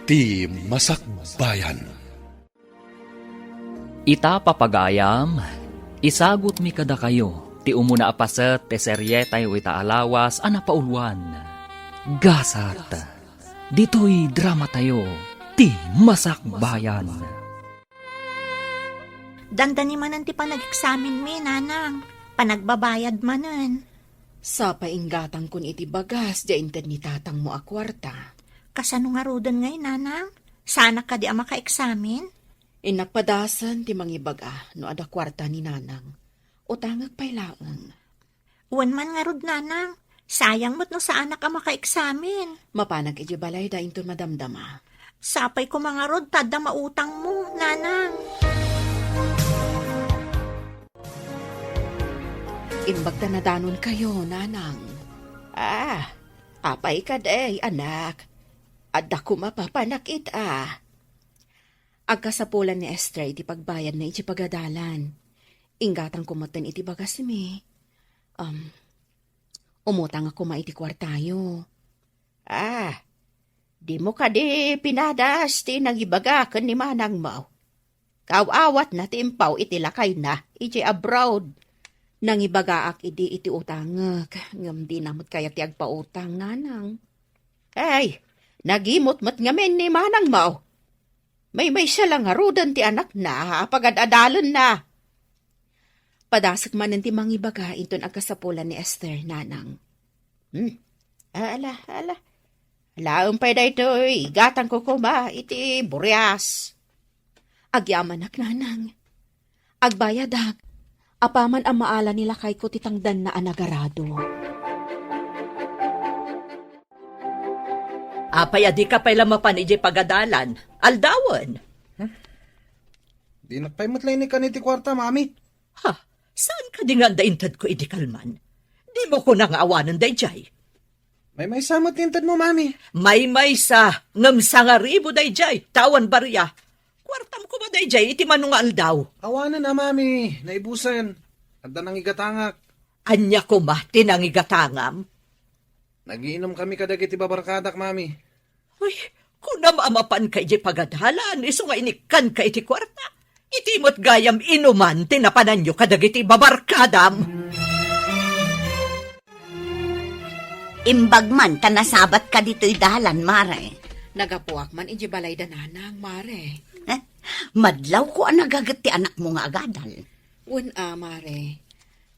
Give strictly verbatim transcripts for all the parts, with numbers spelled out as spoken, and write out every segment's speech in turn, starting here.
Ti Masakbayan. Ita, papagayam, isagutmi kadakayo ti umuna a paset ti serietayo ita a lawas a napauluan, Gasat. Ditoy dramatayo, Ti Masakbayan. Dandani manen ti panageksaminmi, nanang. Panagbabayad manen. Sapay inggatangkon iti bagas, diay inted ni tatangmo a kuarta. Kasano ngaruden ngay, nanang? Saanak kadi a makaeksamin? Innak padasen ti mangibaga no adda kuarta ni nanang. Utangek pay laeng. Wen man ngarud, nanang. Sayang met no saanak a makaeksamin. Mapanak idiay balayda inton madamdama. Sapay koma ngarud ta adda mautangmo, nanang. Imbag ta nadanonkayo, nanang. Ah, apay kadi, anak? Adda koma papanak ita. Agkasapulan ni Esther iti pagbayadna iti pagadalan. Inggatangko metten iti bagasmi. Um, umutangak koma iti kuartayo. Ah, dimo kadi pinadas ti nangibaga ken ni manangmo? Kaaw-awatna ti impaw iti lakayna iti abroad. Nangibagaak idi iti utangek, ngem dina met kayat ti agpautang, nanang. Ay, nagimot met ngamin ni manangmo. Maymaysa la ngaruden ti anakna a pagad-adalenna. Padasek manen ti mangibaga inton agkasapulan ni Esther, nanang. Hmm. Ala, ala. Laeng pay daytoy, igatangko koma iti burias. Agyamanak, nanang. Agbayadak. Apaman a maala ni lakayko ti tangdanna a nagarado. Apay a dika pay la mapan idiay pagadalan? Aldawen. Dinak pay met la inikkan iti kuarta, Mami. Ha? Saan kadi nga adda intedko idi kalman? Dimo kuna nga awanen daydiay? Maymaysa met ti intedmo, Mami. Maymaysa, ngem sangaribu daydiay, ta awan baria. Kuartam koma daydiay iti mano nga aldaw. Awanen a, Mami, naibusen. Adda nangigatangak. Ania koma ti nangigatangam? Nagiinumkami kadagiti babarkadak, Mami. Uy, kunam a mapanka idiay pagadalan, isu nga inikkanka iti kuarta. Iti met gayam inuman ti napananyo kadagiti babarkadam. Imbag man ta nasabatka ditoy dalan, Mare. Nagapuak man idiay balayda nanang, Mare. Eh, madlawko a nagaget ti anakmo nga agadal. Wen a, Mare.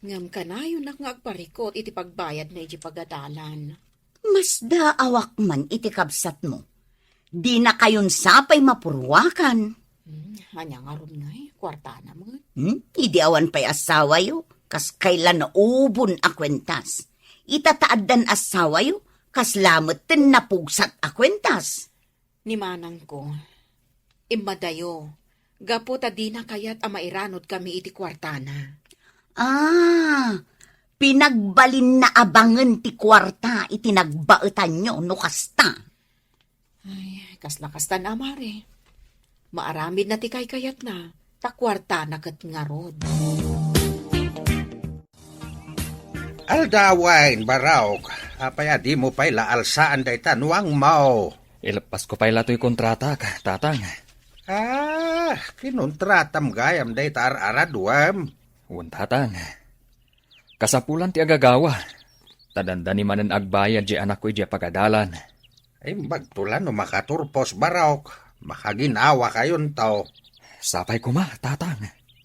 Ngem kanayonak nga agparikut iti pagbayadna iti pagadalan. Masdaawak man iti kabsatmo. Dinakayon sapay mapurwakan. Hmm, ania ngarud ngay? Kuartana met. Hmm? Idi awan pay assawayo, kas kayla naubon a kuentas. Ita ta addan assawayo, kasla metten napugsat a kuentas. Ni manangko, immadayo, gapu ta dina kayat a mairanudkami iti kuartana. Ah, pinagbalinna a bangen ti kuarta iti nagbaetanyo no kasta. Ay, kasla kastan a, Mare. Maaramidna ti kaykayatna, ta kuartana ket ngarud. Aldawen, Barok, apay a dimo pay la alsaan dayta nuangmo? Ileppasko pay la toy kontratak, Tatang. Ah, kinontratam gayam dayta ar-araduem? Wen, Tatang. Kasapulan ti agagawa, ta dandani manen agbayad diay anakko idiay pagadalan. Imbagto la no makaturpos, Barok. Makaginawakayonto. Sapay koma, Tatang.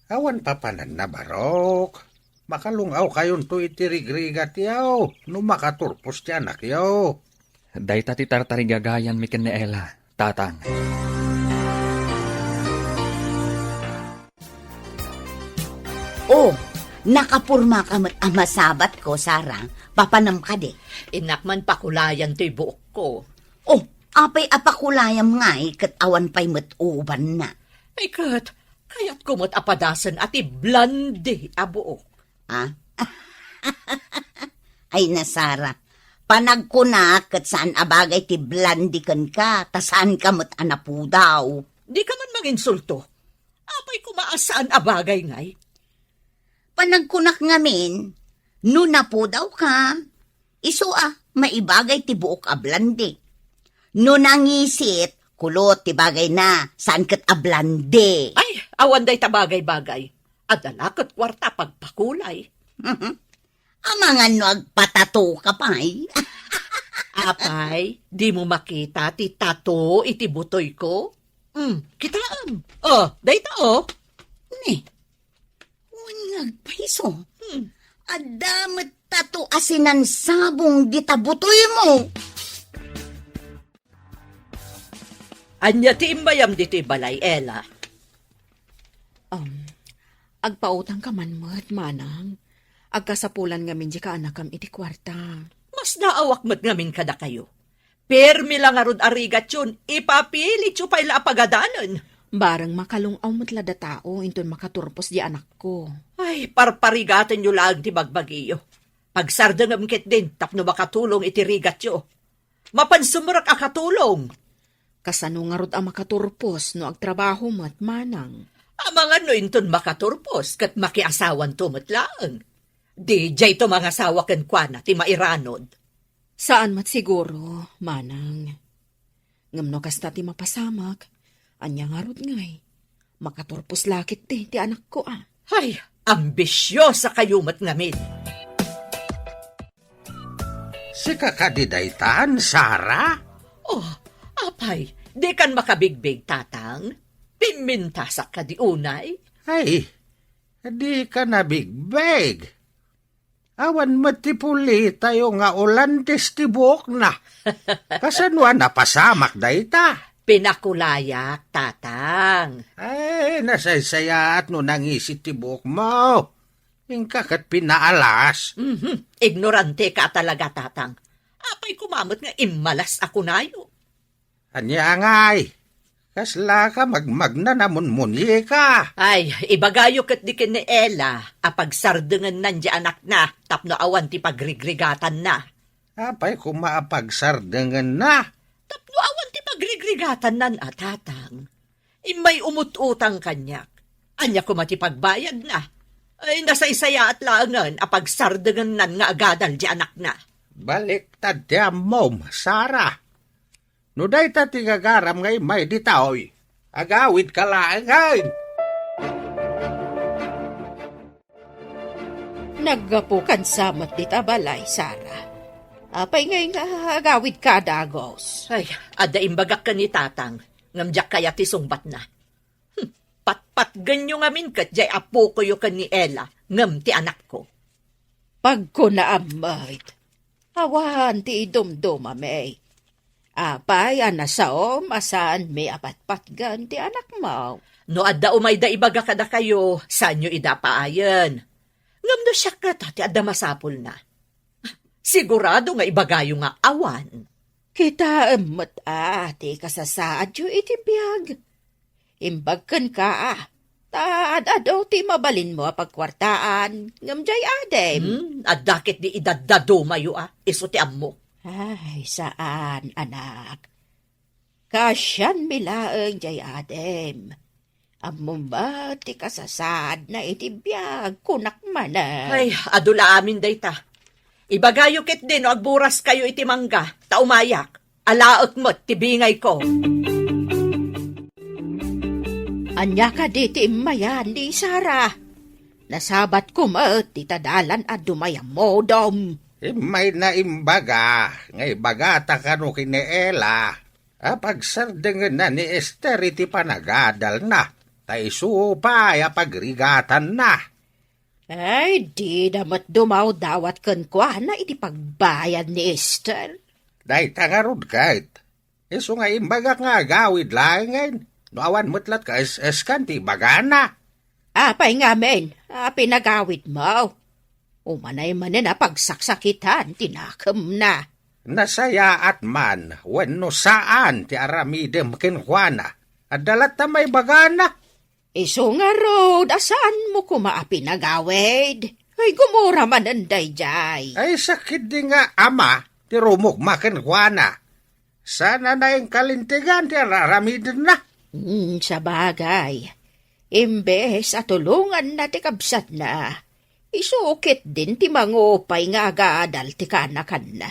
Awan papananna, Barok. Makalung-awkayonto iti rigrigatyo no makaturpos ti anakyo. Dayta ti tartarigagayanmi ken ni Ella, Tatang. Oh, nakapurmaka met a masabatko, Sara. Papanem kadi? Innak man pakulayan toy buokko. Oh, apay a pakulayam ngay ket awan pay met ubanna? Ay ket, kayatko met a padasen a ti blonde a buok. Ah? Ay, na, Sara, panagkunak ket saan a bagay ti blonde kenka, ta saanka met a napudaw. Dika man manginsulto. Apay koma a saan a bagay ngay? Panagkunak ngamin, no napudawka, isu a maibagay ti buok a blonde. No nangisit, pulot ti bagayna, saan ket a blonde. Ay, awan dayta bagay-bagay. Adda la ket kuarta pagpakulay. Amangan no agpatato ka pay. Apay, dimo makita ti tato iti butoyko? Hmm, kitaem. Oh, dayta, oh. Ni, wen nga agpayso. Hmm. Adda met tato a sinansabong dita butoymo. Ania ti immayam ditoy balay, Ella? Um, agpautangka man met, manang. Agkasapulan ngamin diay kaanakam iti kuarta. Mas naawak met ngamin kadakayo. Permi la ngarud a rigatyon, ipapilityo pay la a pagadanen. Bareng makalung-aw met la datao inton makaturpos diay anakko. Ay, parparigatenyo laeng ti bagbagiyo. Pagsardengem ketdin tapno makatulong iti rigatyo. Mapan sumrek a katulong. Kasano ngarud a makaturpos no agtrabaho met, manang? Amangan no inton makaturpos ket makiasawanto met laeng. Di diayto mangasawa kenkuana ti mairanod. Saan met siguro, manang. Ngem no kasta ti mapasamak, ania ngarud ngay? Makaturpos la ketdi ti anakko a. Ay, ambisiosa kayo met ngamin. Sika kadi daytan, Sara? Oh, apay, dikan makabigbig, tatang? Pimmintasak kadi unay? Ay, dika nabigbig. Awan met ti pulitayo nga Olandes ti buokna. Kasano a napasamak dayta? Pinakulayak, tatang. Ay, nasaysayaat no nangisit ti buokmo. Inka ket pinaalas. Mhm. Ignorante ka talaga, tatang. Apay koma met nga immalas a kunayo? Ania ngay? Kasla ka magmagna a munmunyika? Ay, ibagayo ketdi ken ni Ella a pagsardengennan diay anakna tapno awan ti pagrigrigatanna. Apay koma a pagsardengenna? Tapno awan ti pagrigrigatannan a, tatang. Immay umut-utang kaniak. Ania koma ti pagbayadna? Ay, nasaysayaat laengen a pagsardengennan nga agadal diay anakna. Baliktad ti ammom, Sara. No dayta ti gagaram nga immay ditoy, agawidka laengen. Naggapukan sa met dita balay, Sara. Apay ngay nga agawidka a dagus? Ay, adda imbagak ken ni tatang, ngem diak kayat ti sungbatna. Hmm, patpatgenyo ngamin ket diay apokoyo ken ni Ella, ngem ti anakko. Pagkunaam met, awan ti idumdumami. Apay a nasaom a saanmi a patpatgen ti anakmo? No adda umayda ibaga kadakayo, saanyo ida paayen. Ngem no siak ngata ti adda masapulna, sigurado nga ibagayo nga awan. Kitaem met a ti kasasaadyo iti biag. Imbag kenka a, ta ad-adu ti mabalinmo a pagkuartaan, ngem diay adim. Hmm, adda ketdi idaddadumayo a, isu ti ammok. Ay, saan, anak. Kaasianmi laeng diay adim. Ammom met ti kasasaadna iti biag, kunak manen. Ay, adu la amin dayta. Ibagayo ketdi no agburaskayo iti mangga, ta umayak. Alaek met ti bingayko. Ania kadi ti immayan ni Sara? Nasabatko met dita dalan a dumayammodom. Immayna imbaga nga ibagata kano ken ni Ella a pagserdengenna ni Ester iti panagadalna, ta isu pay a pagrigatanna. Ay, dida met dumawdawat kenkuana iti pagbayad ni Ester. Dayta ngarud ket, isu nga imbagak nga agawid laengen, no awan met latta kaes-eskan ti ibagana. Apay ngamin a pinagawidmo? Umanay manen a pagsaksakitan ti nakemna. Nasayaat man wenno saan ti aramidem kenkuana, adda latta maibagana. Isu ngarud a saanmo koma a pinagawid. Ay, gumura manen daydiay. Ay, sakit di nga ama ti rumukma kenkuana. Sana na inkalintegan ti ar-aramidenna. Hmm, sabagay. Imbes a tulonganna ti kabsatna, isu ketdin ti mangupay nga agadal ti kaanakanna.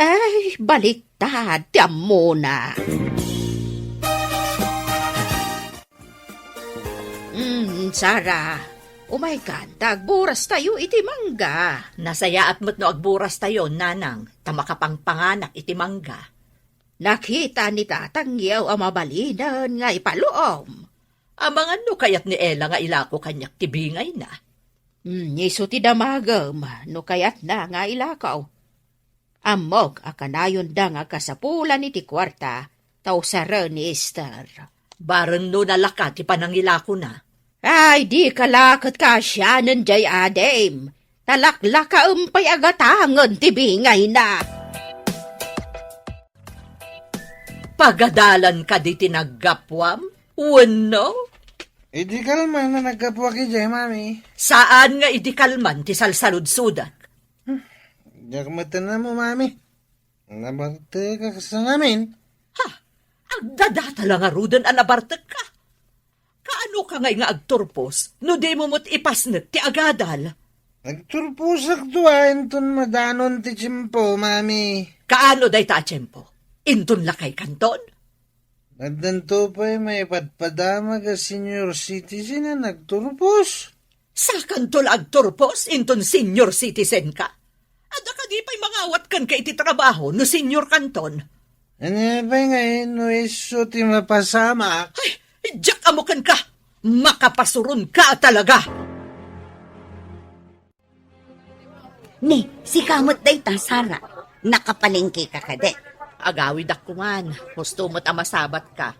Ay, baliktad ti ammona. Sara, umaykan ta agburas tayo iti mangga. Nasayaat met no agburas tayo, nanang, ta makapangpanganak iti mangga. Nakita ni tatangyo a mabalinen nga ipaluom. Amangan no kayat ni Ella nga ilako kaniak ti bingayna. Hmm, isu ti damagem no kayatna nga ilako. Ammok a kanayonda nga agkasapulan iti kuarta ta usaren ni Esther. Bareng no nalaka ti panangilakona. Ay, dika la ket kaasianen jay adim. Talaklakaem pay a gatangen ti bingayna. Pagadalan kadi ti naggapuam? Wenno? Idi kalman a naggapuak idiay, Mami. Saan nga idi kalman ti salsaludsodak? Diak met ammo, Mami. Nabartekak sa ngamin. Ha? Agdadata la ngaruden a nabartekka? Kaano ka ngay nga agturpos no dimo met ipasnek ti agadal? Agturposak to a inton madanon ti tiempo, Mami. Kaano dayta a tiempo? Inton lakay kanton? Addanto pay maipadpadamag a senior citizen a nagturpos. Sakanto la agturpos inton senior citizen ka? Adda kadi pay mangawat kenka iti trabaho no senior kanton? Ania pay ngay no isu ti mapasamak? Ay, diak ammo kenka! Makapasuron ka talaga! Ni, sika met dayta, Sara. Nakapalengke ka kadi? Agawidak koman. Husto met a masabat ka.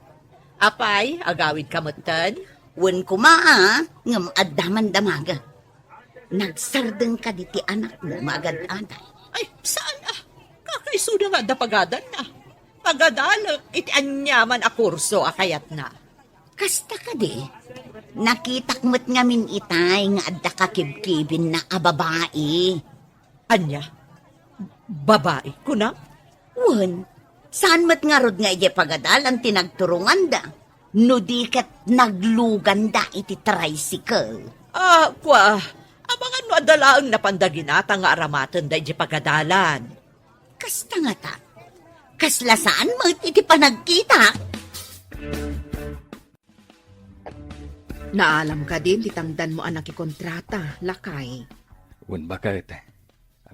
Apay, agawid ka metten? Wen koma, a, ngem adda man damaga. Nagsardeng kadi ti anakmo nga agad-adal? Ay, saan a? Kakaisuda nga adda pagadanna. Pagadalek iti aniaman a kurso a kayatna. Kasta kadi, nakitak met ngamin itay nga adda kakibkibinna a babai. Ania? Babai, kunam? Wen, saan met ngarud nga idiay pagadalan ti nagturonganda, no di ket nagluganda iti tricycle. Ah, kua, amangan no adda laeng napanda ginatang nga aramatenda idiay pagadalan. Kasta ngata, kasla saan met iti panagkita? Naalam kadin ti tangdanmo a nakikontrata, lakay? Wen baket.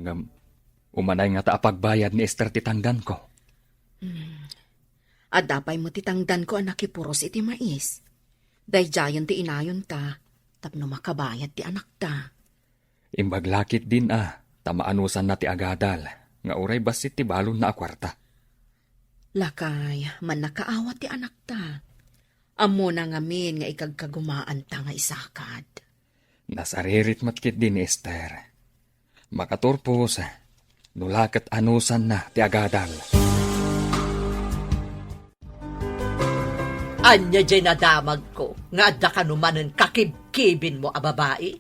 Ngem, umanay ngata a pagbayad ni Esther ti tangdanko. Hmm. Adda pay met ti tangdanko a nakipuros iti mais. Daydiayen ti inayonta tapno makabayad ti anakta. Imbag la ketdin a, ta maanusanna ti agadal, nga uray bassit ti balonna a kuarta. Lakay, mannakaawat ti anakta. Ammona ngamin nga ikagkagumaanta nga isakad. Nasaririt met ketdi ni Esther. Makaturpos, no la ket anusanna ti agadal. Ania diay nadamagko nga adda kano manen kakibkibinmo a babai?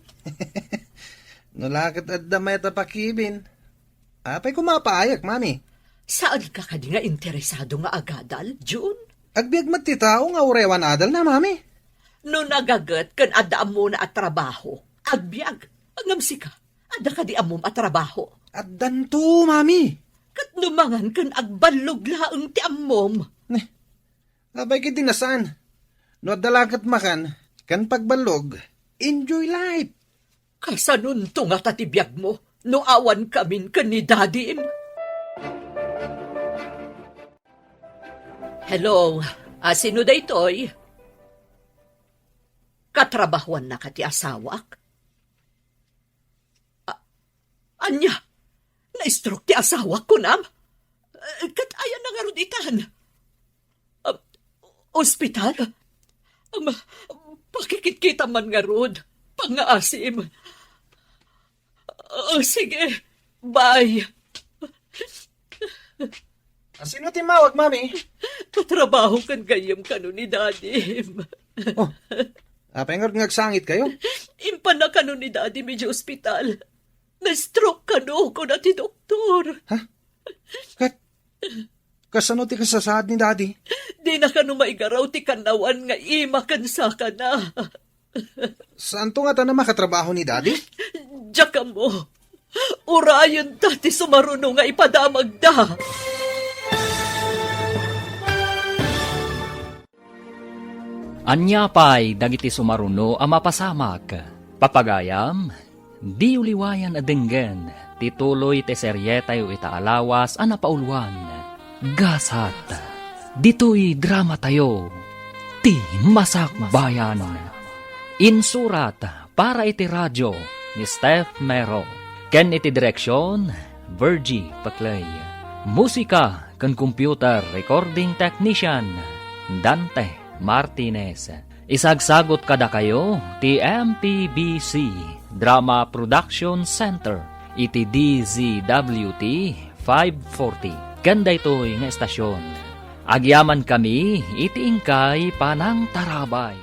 No la ket adda mayat a pakibin, apay koma a paayak, Mami? Saanka kadi nga interesado nga agadal, Jun? Agbiag met ti tao nga uray awan adalna, Mami. No nagaget ken adda ammona a trabaho, agbiag. Ngem sika, adda kadi ammom a trabaho? Addanto, Mami. Ket no mangan ken agballog laeng ti ammom? Ne, apay ketdi a saan? No adda la ket makan ken pagballog, enjoy life. Kasanonto ngata ti biagmo no awan kamin ken ni Dadim? Hello, a, sino daytoy? Katrabahuannaka ti asawak? A-, ania? Na-stroke ti asawak, kunam? Eh, ket ayanna ngarud itan? Ah, ospital? Am, pakikitkitam man ngarud. Pangngaasim. Ah, sige. Bye. A, sino ti immawag, Mami? Katrabaho ken gayyem kano ni Dadim. Oh, apay ngarud nga agsangitkayo? Impanna kano ni Dadim idiay ospital. Na-stroke kano, kuna ti doktor. Ha? Ket, kasano ti kasasaad ni Daddy? Dina kano maigaraw ti kannawan nga ima ken sakana. Saanto ngata a makatrabaho ni Daddy? Diak ammo. Urayenta ti sumaruno nga ipadamagda. Ania pay dagiti sumaruno a mapasamak? Papagayam, diyo liwayan a denggen ti tuloy ti serietayo ita a lawas a napauluan, Gasat. Ditoy dramatayo, Ti Masakbayan. Insurat para iti radio ni Steph Mero, ken iti direksion, Virgie Paclay. Musika ken computer recording technician, Dante Martinez. Isagsagot kadakayo ti M P B C Drama Production Center iti D Z W T five forty. Ken daytoy nga estasyon, agyamankami iti inkay panangtarabay.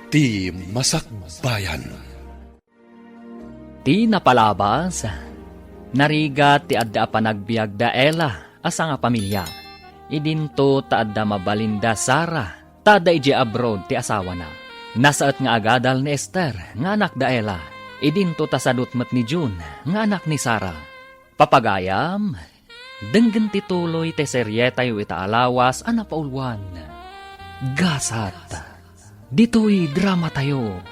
Ti Masakbayan. Ti napalabas, narigat ti adda a panagbiag da Ella a sangapamilia. Idinto ta adda mabalinda Sara, ta adda idiay abroad ti asawana. Nasaet nga agadal ni Esther nga anak da Ella. Idinto ta sadut met ni June nga anak ni Sara. Papagayam, denggen ti tuloy ti serietayo ita a lawas a napauluan, Gasat. Ditoy dramatayo,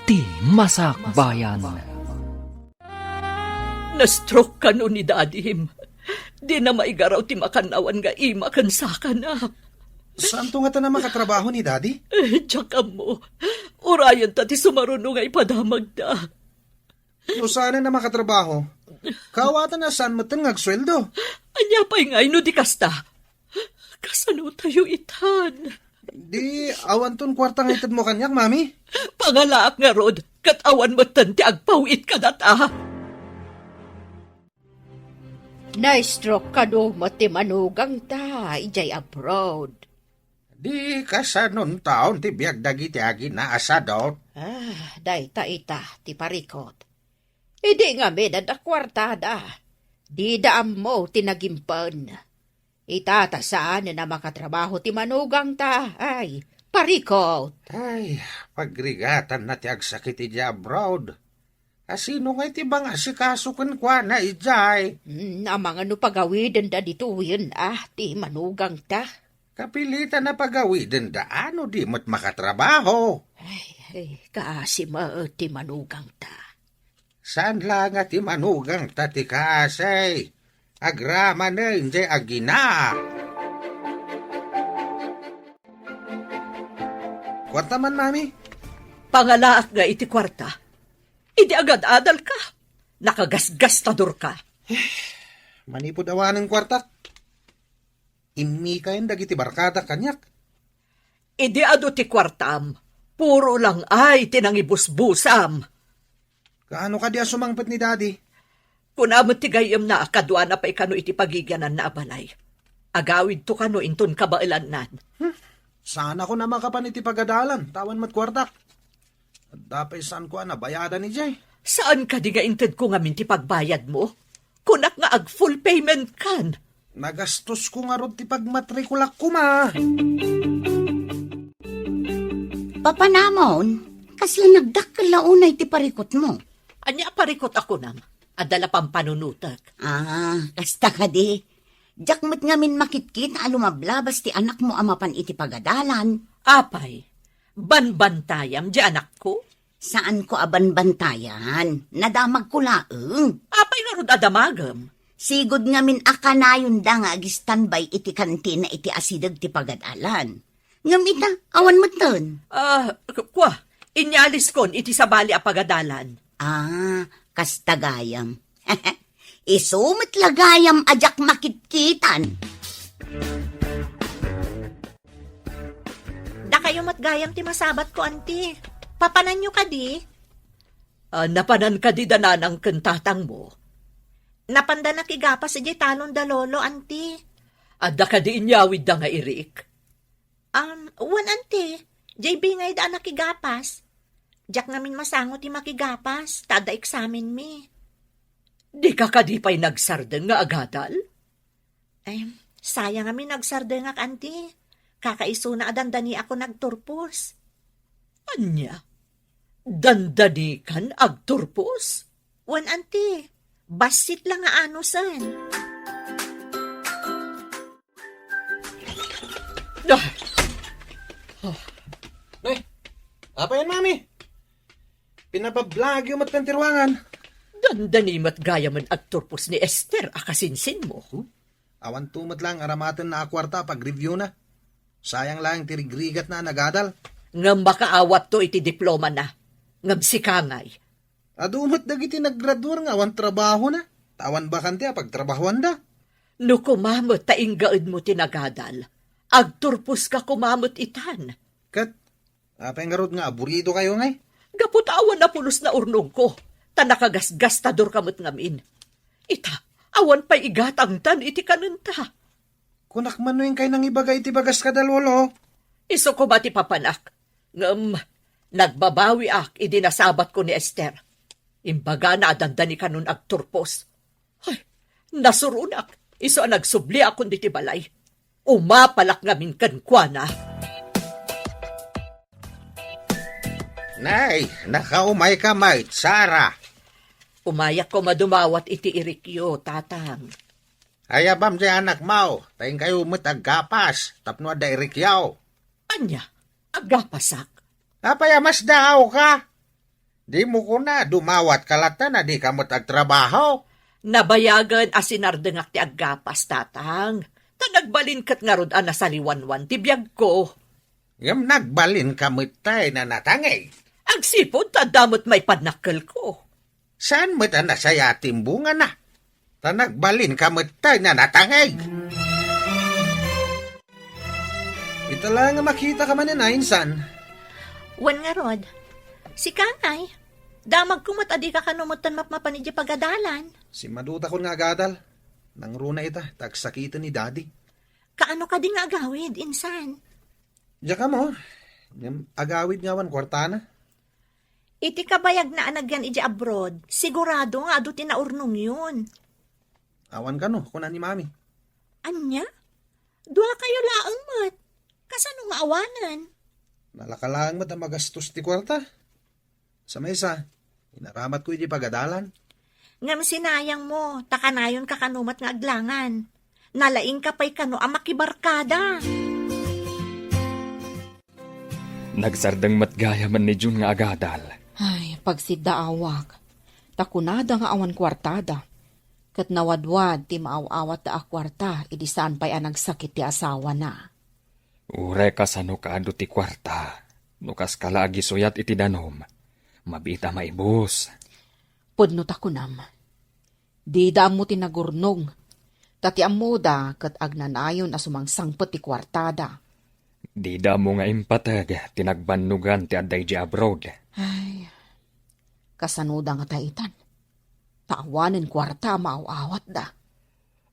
Ti Masakbayan. Na-stroke kano ni dadim. Dina maigaraw ti makannawan nga ima ken sakana. Saanto ngata a makatrabaho ni Daddy? Eh, diak ammo. Urayenta ti sumaruno nga ipadamagda. No saanen a makatrabaho, kawatan a saan metten nga agsueldo. Ania pay ngay no di kasta? Kasano tayo itan? Di, awanton kuarta nga itedmo kaniak, Mami? Pangalaak ngarud, ket awan metten ti agpaw-it kadata. Na-stroke kano met ti manugangta idiay abroad. Di kasanontaon ti biag dagiti agina a sadut? Ah, dayta ita ti parikut. Idi ngamin adda kuartada, dida ammo ti nagimpen. Ita ta saanen a makatrabaho ti manugangta, ay, parikut. Ay, pagrigatanna ti agsakit idiay abroad. Asino ngay ti mangasikaso kenkuana idiay? Hmm, amangan no pagawidenda ditoyen, ah, ti manugangta. Kapilitan a pagawidenda no di met makatrabaho. Ay, ay, kaasi met ti manugangta. Saan la nga ti manugangta ti kaasi? Agramanen jay agina. Kuarta man, Mami? Pangalaak nga iti kuarta. Idi agad-adalka, nakagasgastadorka. Manipud awanen kuartak, immikayen dagiti barkadak kaniak. Idi adu ti kuartam, puro lang ay ti nangibusbusam. Kaano kadi a sumangpet ni Daddy? Kuna met ti gayyemna a kaduana pay kano iti pagigiananna a balay. Agawidto kano inton kabaelannan. Hmm. Saanakon a makapan iti pagadalan, ta awan met kuartak. Adda pay saanko a nabayadan idiay. Saan kadi nga intedko ngamin ti pagbayadmo? Kunak nga ag-full payment kan. Nagastosko ngarud ti pagmatrikulak koma. Papanamon, kasla nagdakkel la unay ti parikutmo. Ania a parikut a kunam? Adda la pampanunotek. Ah, kasta kadi. Diak met ngamin makitkita a lumablabas ti anakmo a mapan iti pagadalan. Apay, banbantayam di anakko? Saanko a banbantayan. Nadamagko laeng. Apay ngarud a damagem? Sigud ngamin a kanayonda nga ag-standby iti kantina iti asideg ti pagadalan. Ngem ita, awan metten. Ah, k-, kua, inyaliskon iti sabali a pagadalan. Ah, kasta gayam. Isu met la gayam a diak makitkitan. Dakayo met gayam ti masabatko, anti. Papananyo kadi? Ah, napanan kadi da nanang ken tatangmo? Napanda nakigapas idiay talon da lolo, anti. Adda kadi inyawidda nga irik? Um, wen, anti. Jay bingayda a nakigapas. Diak ngamin masango ti makigapas, ta adda eksamenmi. Dika kadi pay nagsardeng nga agadal? Em, sayang a minagsardengak, anti. Kakaisuna a dandaniakon agturpos. Ania? Dandanikan agturpos? Wen, anti. Bassit la nga anusen. Ah! Ah! Apay, Mami? Pinabablagyo met kan ti ruangan. Dandani met gayamen agturpos ni Esther a kasinsinmo. Huh? Awan to met lang aramatenna a kuarta a pag-review na. Sayang lang ti rigrigatna a nagadal. Ngem makaawatto iti diplomana. Ngem sika ngay? Adu met dagiti naggraduar nga awan trabahona, ta awan bakante a pagtrabahoanda. No koma met ta inggaedmo ti nagadal, agturposka koma met itan. Ket apay ngarud nga aburidokayo ngay? Gapu ta awan a pulos naurnongko, ta nakagasgastadorka met ngamin. Ita, awan pay igatangtan iti kanenta. Kunak man no inkay nangibaga iti bagas kada lolo. Isu koma ti papanak. Ngem, nagbabawiak idi nasabatko ni Esther. Imbagana a dandani kanon agturpos. Ay, nasuronak. Isu a nagsubliakon diti balay. Umapalak ngamin kenkuana. Nay, nakaumayka met, Sara. Umayak koma dumawat iti irikyo, Tatang. Ayabam ti anakmo, ta inkayo met aggapas tapno adda irikyo. Ania? Aggapasak? Apay a masdaawka? Dimo kuna dumawatka latta no dika met agtrabaho? Nabayagen a sinardengak ti aggapas, Tatang. Ta nagbalin ket ngarud a nasaliwanwan ti biagko. Ngem nagbalinka met tay nanatangig. Agsipud ta adda met maipadnakkelko. Saan met a nasayaat ti imbungana? Ta nagbalinka met tay nanatangig. Ita la nga makitaka manen a, insan. Wen ngarud, sika ngay, damagko met a dika kano metten mapmapan idiay pagadalan. Simmadutakon nga agadal. Nangruna ita, ta agsakiten ni Daddy. Kaano kadi nga agawid, insan? Diak ammo, ngem agawid nga awan kuartana. Iti kabayagna a nagyan idiay abroad, sigurado nga adu ti naurnongyon. Awan kano, kuna ni Mami. Ania? Duakayo laeng met. Kasano nga awanen? Nalaka laeng met a magastos ti kuarta. Sa maysa, inaramatko idiay pagadalan. Ngem sinayangmo, ta kanayonka kano met nga aglangan. Nalaingka pay kano a makibarkada. Nagsardeng met gayamen ni June nga agadal. Ay, pagsiddaawak. Ta kunada nga awan kuartada. Ket nawadwad ti maaw-awatda a kuarta idi saan pay a nagsakit ti asawana. Uray kasano kaadu ti kuarta, no kaska la agisuyat iti danum, mabiit a maibus. Pudno ta kunam, dida ammo ti nagurnong, ta ti ammoda ket agnanayon a sumangsangpet ti kuartada. Dida ammo nga impateg ti nagbannogan ti adda idiay abroad. Ay, kasanoda ngata itan? Ta awanen kuarta a maaw-awatda.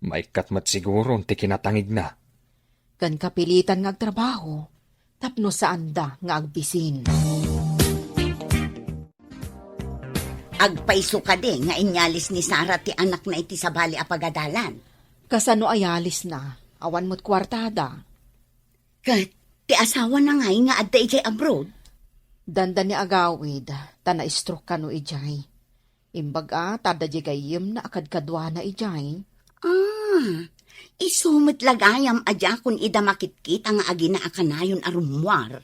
Maikkat met siguron ti kinatangigna. Ken kapilitan nga agtrabaho tapno saanda nga agbisin. Agpayso kadi nga inyalis ni Sara ti anakna iti sabali a pagadalan? Kasano a yalisna? Awan met kuartada. Ket ti asawana ngay nga adda idiay abroad? Dandani agawid, ta na-stroke kano idiay. Imbag a, ta adda diay gayyemna a kadkaduana idiay. Ah, isu met la gayam a diakon ida makitkita nga agina a kanayon a rummuar.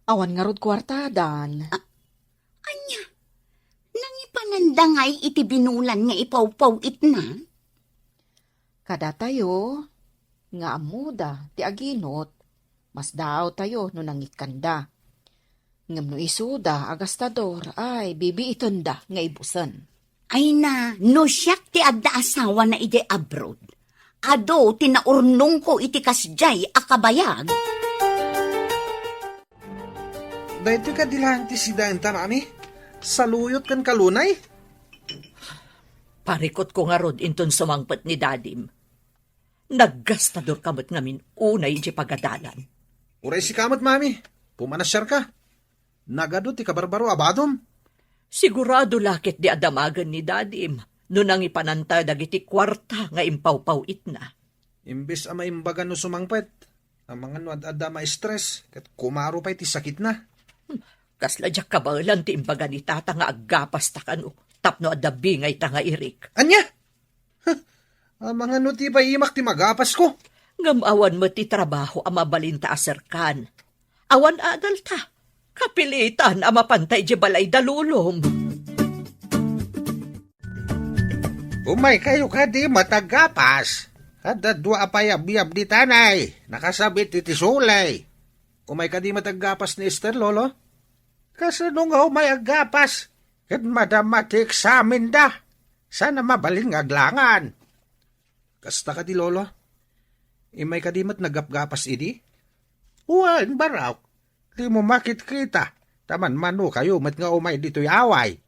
Awan ngarud kuartadan. Ah, ania? Nangipananda ngay iti binulan nga ipawpaw-itna? Kadatayo, nga ammoda ti aginot, masdaawtayo no nangikkanda. Ngem no isuda a gastador, ay, bibiitenda nga ibusen. Ay na, no siak ti adda asawana idiay abroad, adu ti naurnongko iti kasdiay a kabayag. Daytoy kadi laeng ti sidaenta, Mami? Saluyot ken kalunay? Parikutko ngarud inton sumangpet ni Dadim. Naggastadorka met ngamin unay idiay pagadalan. Uray sika met, Mami. Pumanasiarka. Nagadu ti kabarbaro a badom. Sigurado la ketdi a damagen ni Dadim no nangipananta dagiti kuarta nga impawpaw-itna. Imbes a maimbagan no sumangpet, amangan no ad-adda ma-stress, ket kumaro pay ti sakitna. Hmm, kasla diak kabaelan ti imbaga ni Tata nga aggapasta kano tapno adda bingayta nga irik. Ania? Huh, amangan no ti paimak ti magapasko. Ngem awan met ti trabaho a mabalinta a serkan. Awan adalta. Kapilitan a mapanta idiay balay da lolom. Umaykayo kadi met aggapas. Adda dua a payabyab ditan ay, nakasabit iti suley. Umay kadi met aggapas ni Ester, Lolo? Kasano nga umay aggapas? Ket madama ti eksamenda. Saan a mabalin nga aglangan. Kasta kadi, Lolo? Imay kadi met naggapgapas idi? Wen, barok. Dimo makitkita, ta manmanokayo met nga umay ditoy away.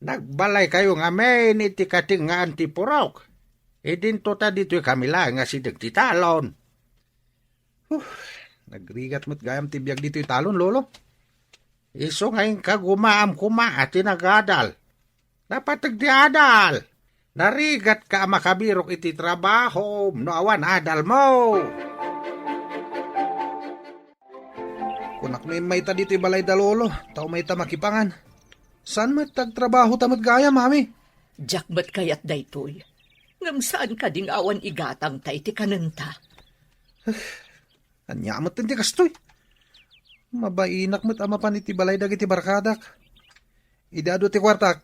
Nagbalaykayo ngamin iti katengngaan ti purok. Idinto ta ditoy kami laeng nga sideg ti talon. Huh, nagrigat met gayam ti biag ditoy talon, Lolo. Isu nga inkagumaam koma a ti nagadal. Napateg ti adal. Narigatka a makabirok iti trabahom no awan adalmo. Kunak no immayta ditoy balay da Lolo, ta umayta makipangan. Saan met ti agtrabahota met gayam, Mami? Diak met kayat daytoy. Ngem saan kadi nga awan igatangta iti kanenta? Ania met ti kastoy? Mabainak met a mapan iti balay dagiti barkadak. Idi adu ti kuartak,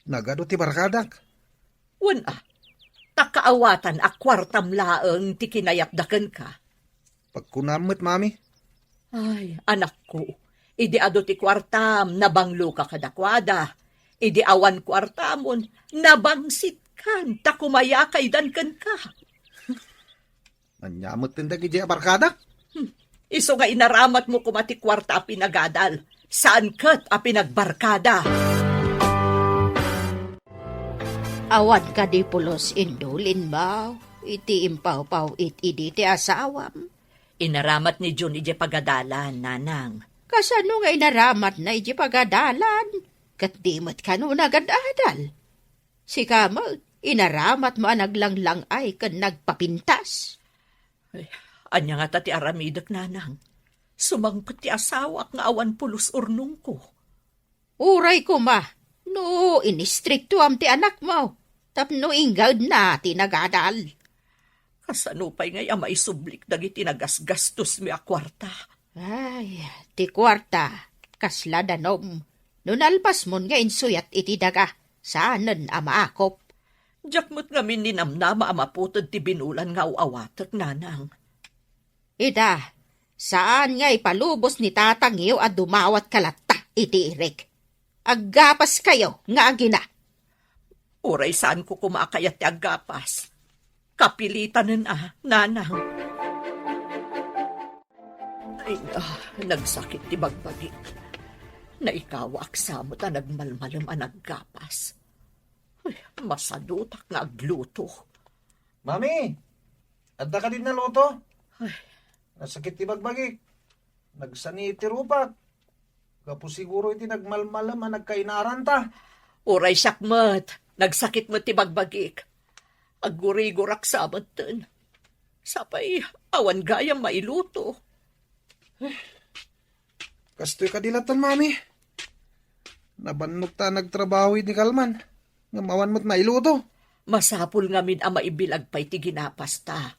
nagadu ti barkadak. Wen a, ta kaawatan a kuartam laeng ti kinayatda kenka. Pagkunam met, Mami. Ay, anakko, idi adu ti kuartam, nabangloka kadakuada. Idi awan kuartamon, nabangsitkan ta kumayakaydan kenka. Ania met ti dagiti a barkadak? Hmm. Isu nga inaramatmo koma ti kuarta a pinagadal, saan ket a pinagbarkada. Awan kadi pulos indulinmo iti impawpaw-it idi ti asawam? Inaramat ni Jun idiay pagadalan, Nanang. Kasano nga inaramatna idiay pagadalan? Ket di met kano nagad-adal? Sika met, inaramatmo a naglanglang-ay ken nagpapintas. Ay, ania ngata ti aramidek, Nanang? Sumangpet ti asawak nga awan pulos urnongko. Uray koma, no inistriktuam ti anakmo, tapno inggedna ti nagadal. Kasano pay ngay a maisublik dagiti nagasgastosmi a kuarta? Ay, ti kuarta, kasla danom. No nalpasmon nga insuyat iti daga, saanen a maakop. Diak met ngamin ninamnama a maputed ti binulan nga aw-awatek, Nanang. Ita, saan nga ipalubos ni tatangyo a dumawatka latta iti irik. Aggapaskayo nga agina. Uray saanko koma a kayat ti aggapas. Kapilitanen a, Nanang. Ay, ah, nagsakit ti bagbagik. Naikawaak sa met a nagmalmalem a naggapas. Ay, masadutak nga agluto. Mami, adda kadi naluto? Ay. Nasakit ti bagbagik. Nagsani ti rupak. Gapu siguro iti nagmalmalem a nagkainaranta. Uray siak met, nagsakit met ti bagbagik. Aggurigurak sa metten. Sapay, awan gayam mailuto. Kastoy kadi latta, Mami. Nabannog ta nagtrabaho idi kalman, ngem awan met mailuto. Masapul ngamin a maibilag pay ti ginapasta.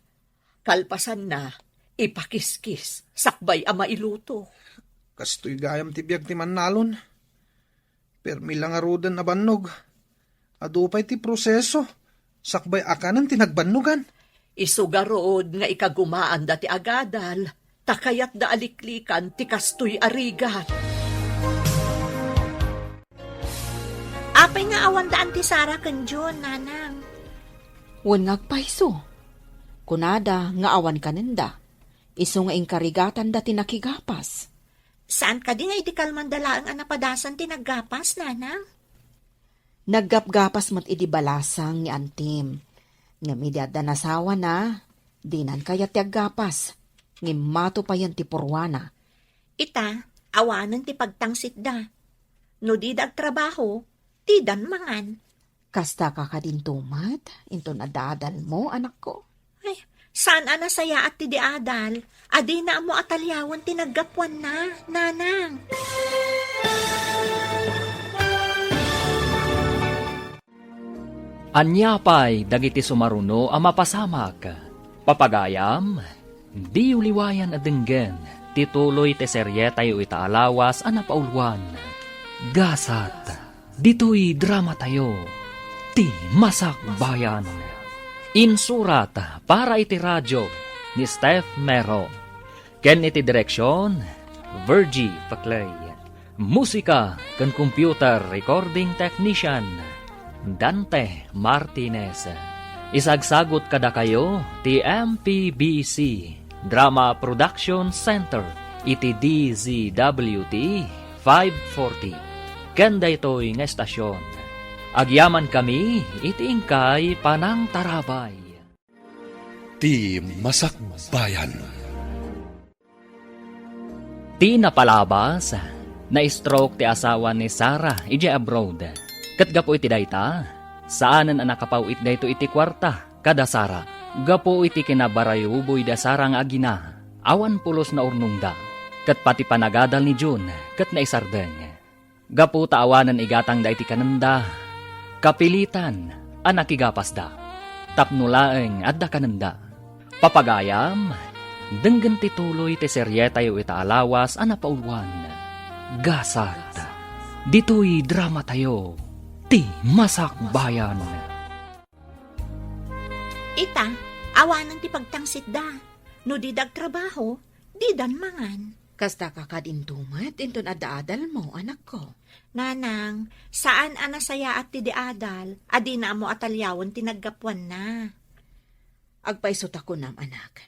Kalpasanna, ipakiskis, sakbay a mailuto. Kastoy gayam ti biag ti mannalon. Permi la ngaruden a bannog. Adu pay ti proseso, sakbay a kanen ti nagbannogan. Isu garud nga ikagumaanda ti agadal, ta kayatda a liklikan ti kastoy a rigat. Apay nga awan daan ti Sara ken Jun, Nanang? Wen nga agpayso. Kunada nga awan kanenda. Isu nga inkarigatanda ti nakigapas. Saan kadi nga idi kalmanda laeng a napadasan ti naggapas, Nanang? Naggapgapas met idi balasang ni Antim. Ngem idi adda nasawana, dinan kayat ti aggapas. Ngem mato payen ti purwana. Ita, awanen ti pagtangsitda. No dida agtrabaho, didan mangan. Kasta ka kadinto met, inton adda adalmo, anakko? Ay, saan a nasayaat ti di adal? Adina ammo a taliawen ti naggapuanna, Nanang. Ania pay dagiti sumaruno a mapasamak? Papagayam, diyo liwayan a denggen. ti tuloy ti serietayo ita a lawas a napauluan, Gasat. Ditoy dramatayo, ti Masakbayan. Insurat para iti radio ni Steph Mero. Ken iti direksion, Virgie Paclay. Musika ken computer recording technician, Dante Martinez. Isagsagut kadakayo ti M P B C Drama Production Center iti D Z W T five forty. Ken daytoy nga estasion, agyamankami iti inkay panangtarabay. Ti Masakbayan. Ti napalabas, na-stroke ti asawa ni Sarah idiay abroad. Ket gapu iti dayta, saanen a nakapaw-it daytoy iti kuarta kada Sarah. Gapu iti kinabarayuboy da Sarah nga agina, awan pulos naurnongda, ket pati panagadal ni June ket naisardeng. Gapu ta awanen igatangda iti kanenda, kapilitan a nakigapasda. Tapno laeng adda kanenda. Papagayam, denggen ti tuloy ti serietayo ita a lawas a napauluan, Gasat. Ditoy dramatayo, ti Masakbayan. Ita, awanen ti pagtangsitda. No dida agtrabaho, didan mangan. Kasta ka kadinto met inton adda adalmo, anakko. Nanang, saan a nasayaat ti di adal, a dina ammo a taliawen ti naggapuanna. Agpayso ta kunam, anak.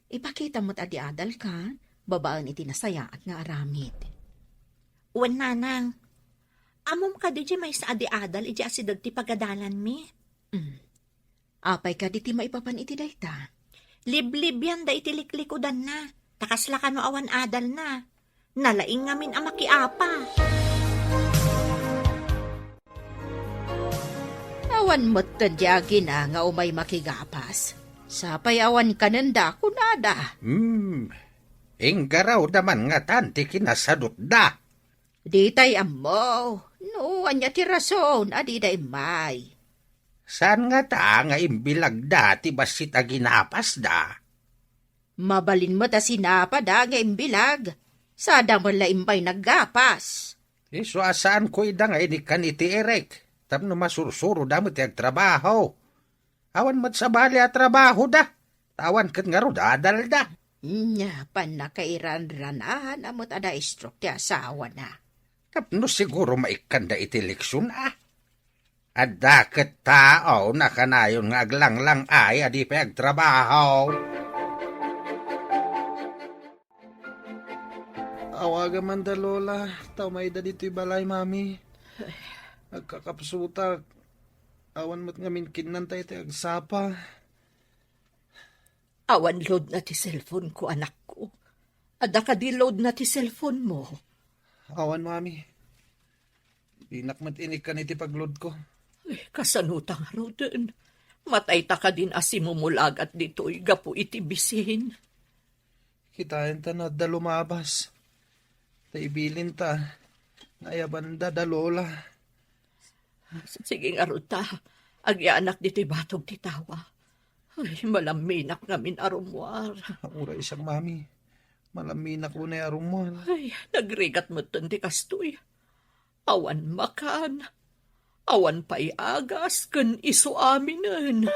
Ipakita met a di adalka, babaen iti nasayaat nga aramid. Wen, nanang. Ammom kadi diay maysa a di adal idiay asideg ti pagadalanmi? Mm. Apay kadi ti maipapan iti dayta? Liblibianda iti liklikudanna, ta kasla kano awan adalna. Nalaing ngamin a makiapa. Awan metten diay agina nga umay makigapas. Sapay awan kanenda, kunada. Hmm, inggarawda man ngatan ti kinasadutda. Ditay ammo, no ania ti rason a dida immay. Saan ngata nga imbilagda ti bassit a ginapasda? Mabalin met a sinapada nga imbilag, sada met la immay naggapas. Isu a saanko ida nga inikkan iti irek, tapno masursuroda met ti agtrabaho. Awan met sabali a trabahoda, ta awan ket ngarud adalda. Nia, pannakairanranahan a met a na-stroke ti asawana. Tapno siguro maikkanda iti leksion, a? Adda ket tao nakanayon nga aglanglang-ay a di pay agtrabaho. Awagam man da Lola, ta umayda ditoy balay, Mami. Agkakapsutak. Awan met ngamin kinnanta iti agsapa. Awan load na ti cellphone ko, anakko. Adda kadi load na ti cellphone mo? Awan, Mami. Dinak met inikkan iti pagload ko. Ay, kasano ta ngaruden? Matay ta kadin a simumulagat ditoy gapu iti bisin. Kitaenta no adda lumabas. Ta ibilinta nga ayabanda da Lola. Sige ngarud ta, agyanak ditoy batog ti tawa. Ay, malamminak ngamin a rummuar. Uray siak, Mami. Malamminak unay a rummuar. Ay, nagrigat metten ti kastoy. Awan makan, awan pay agas ken isu aminen.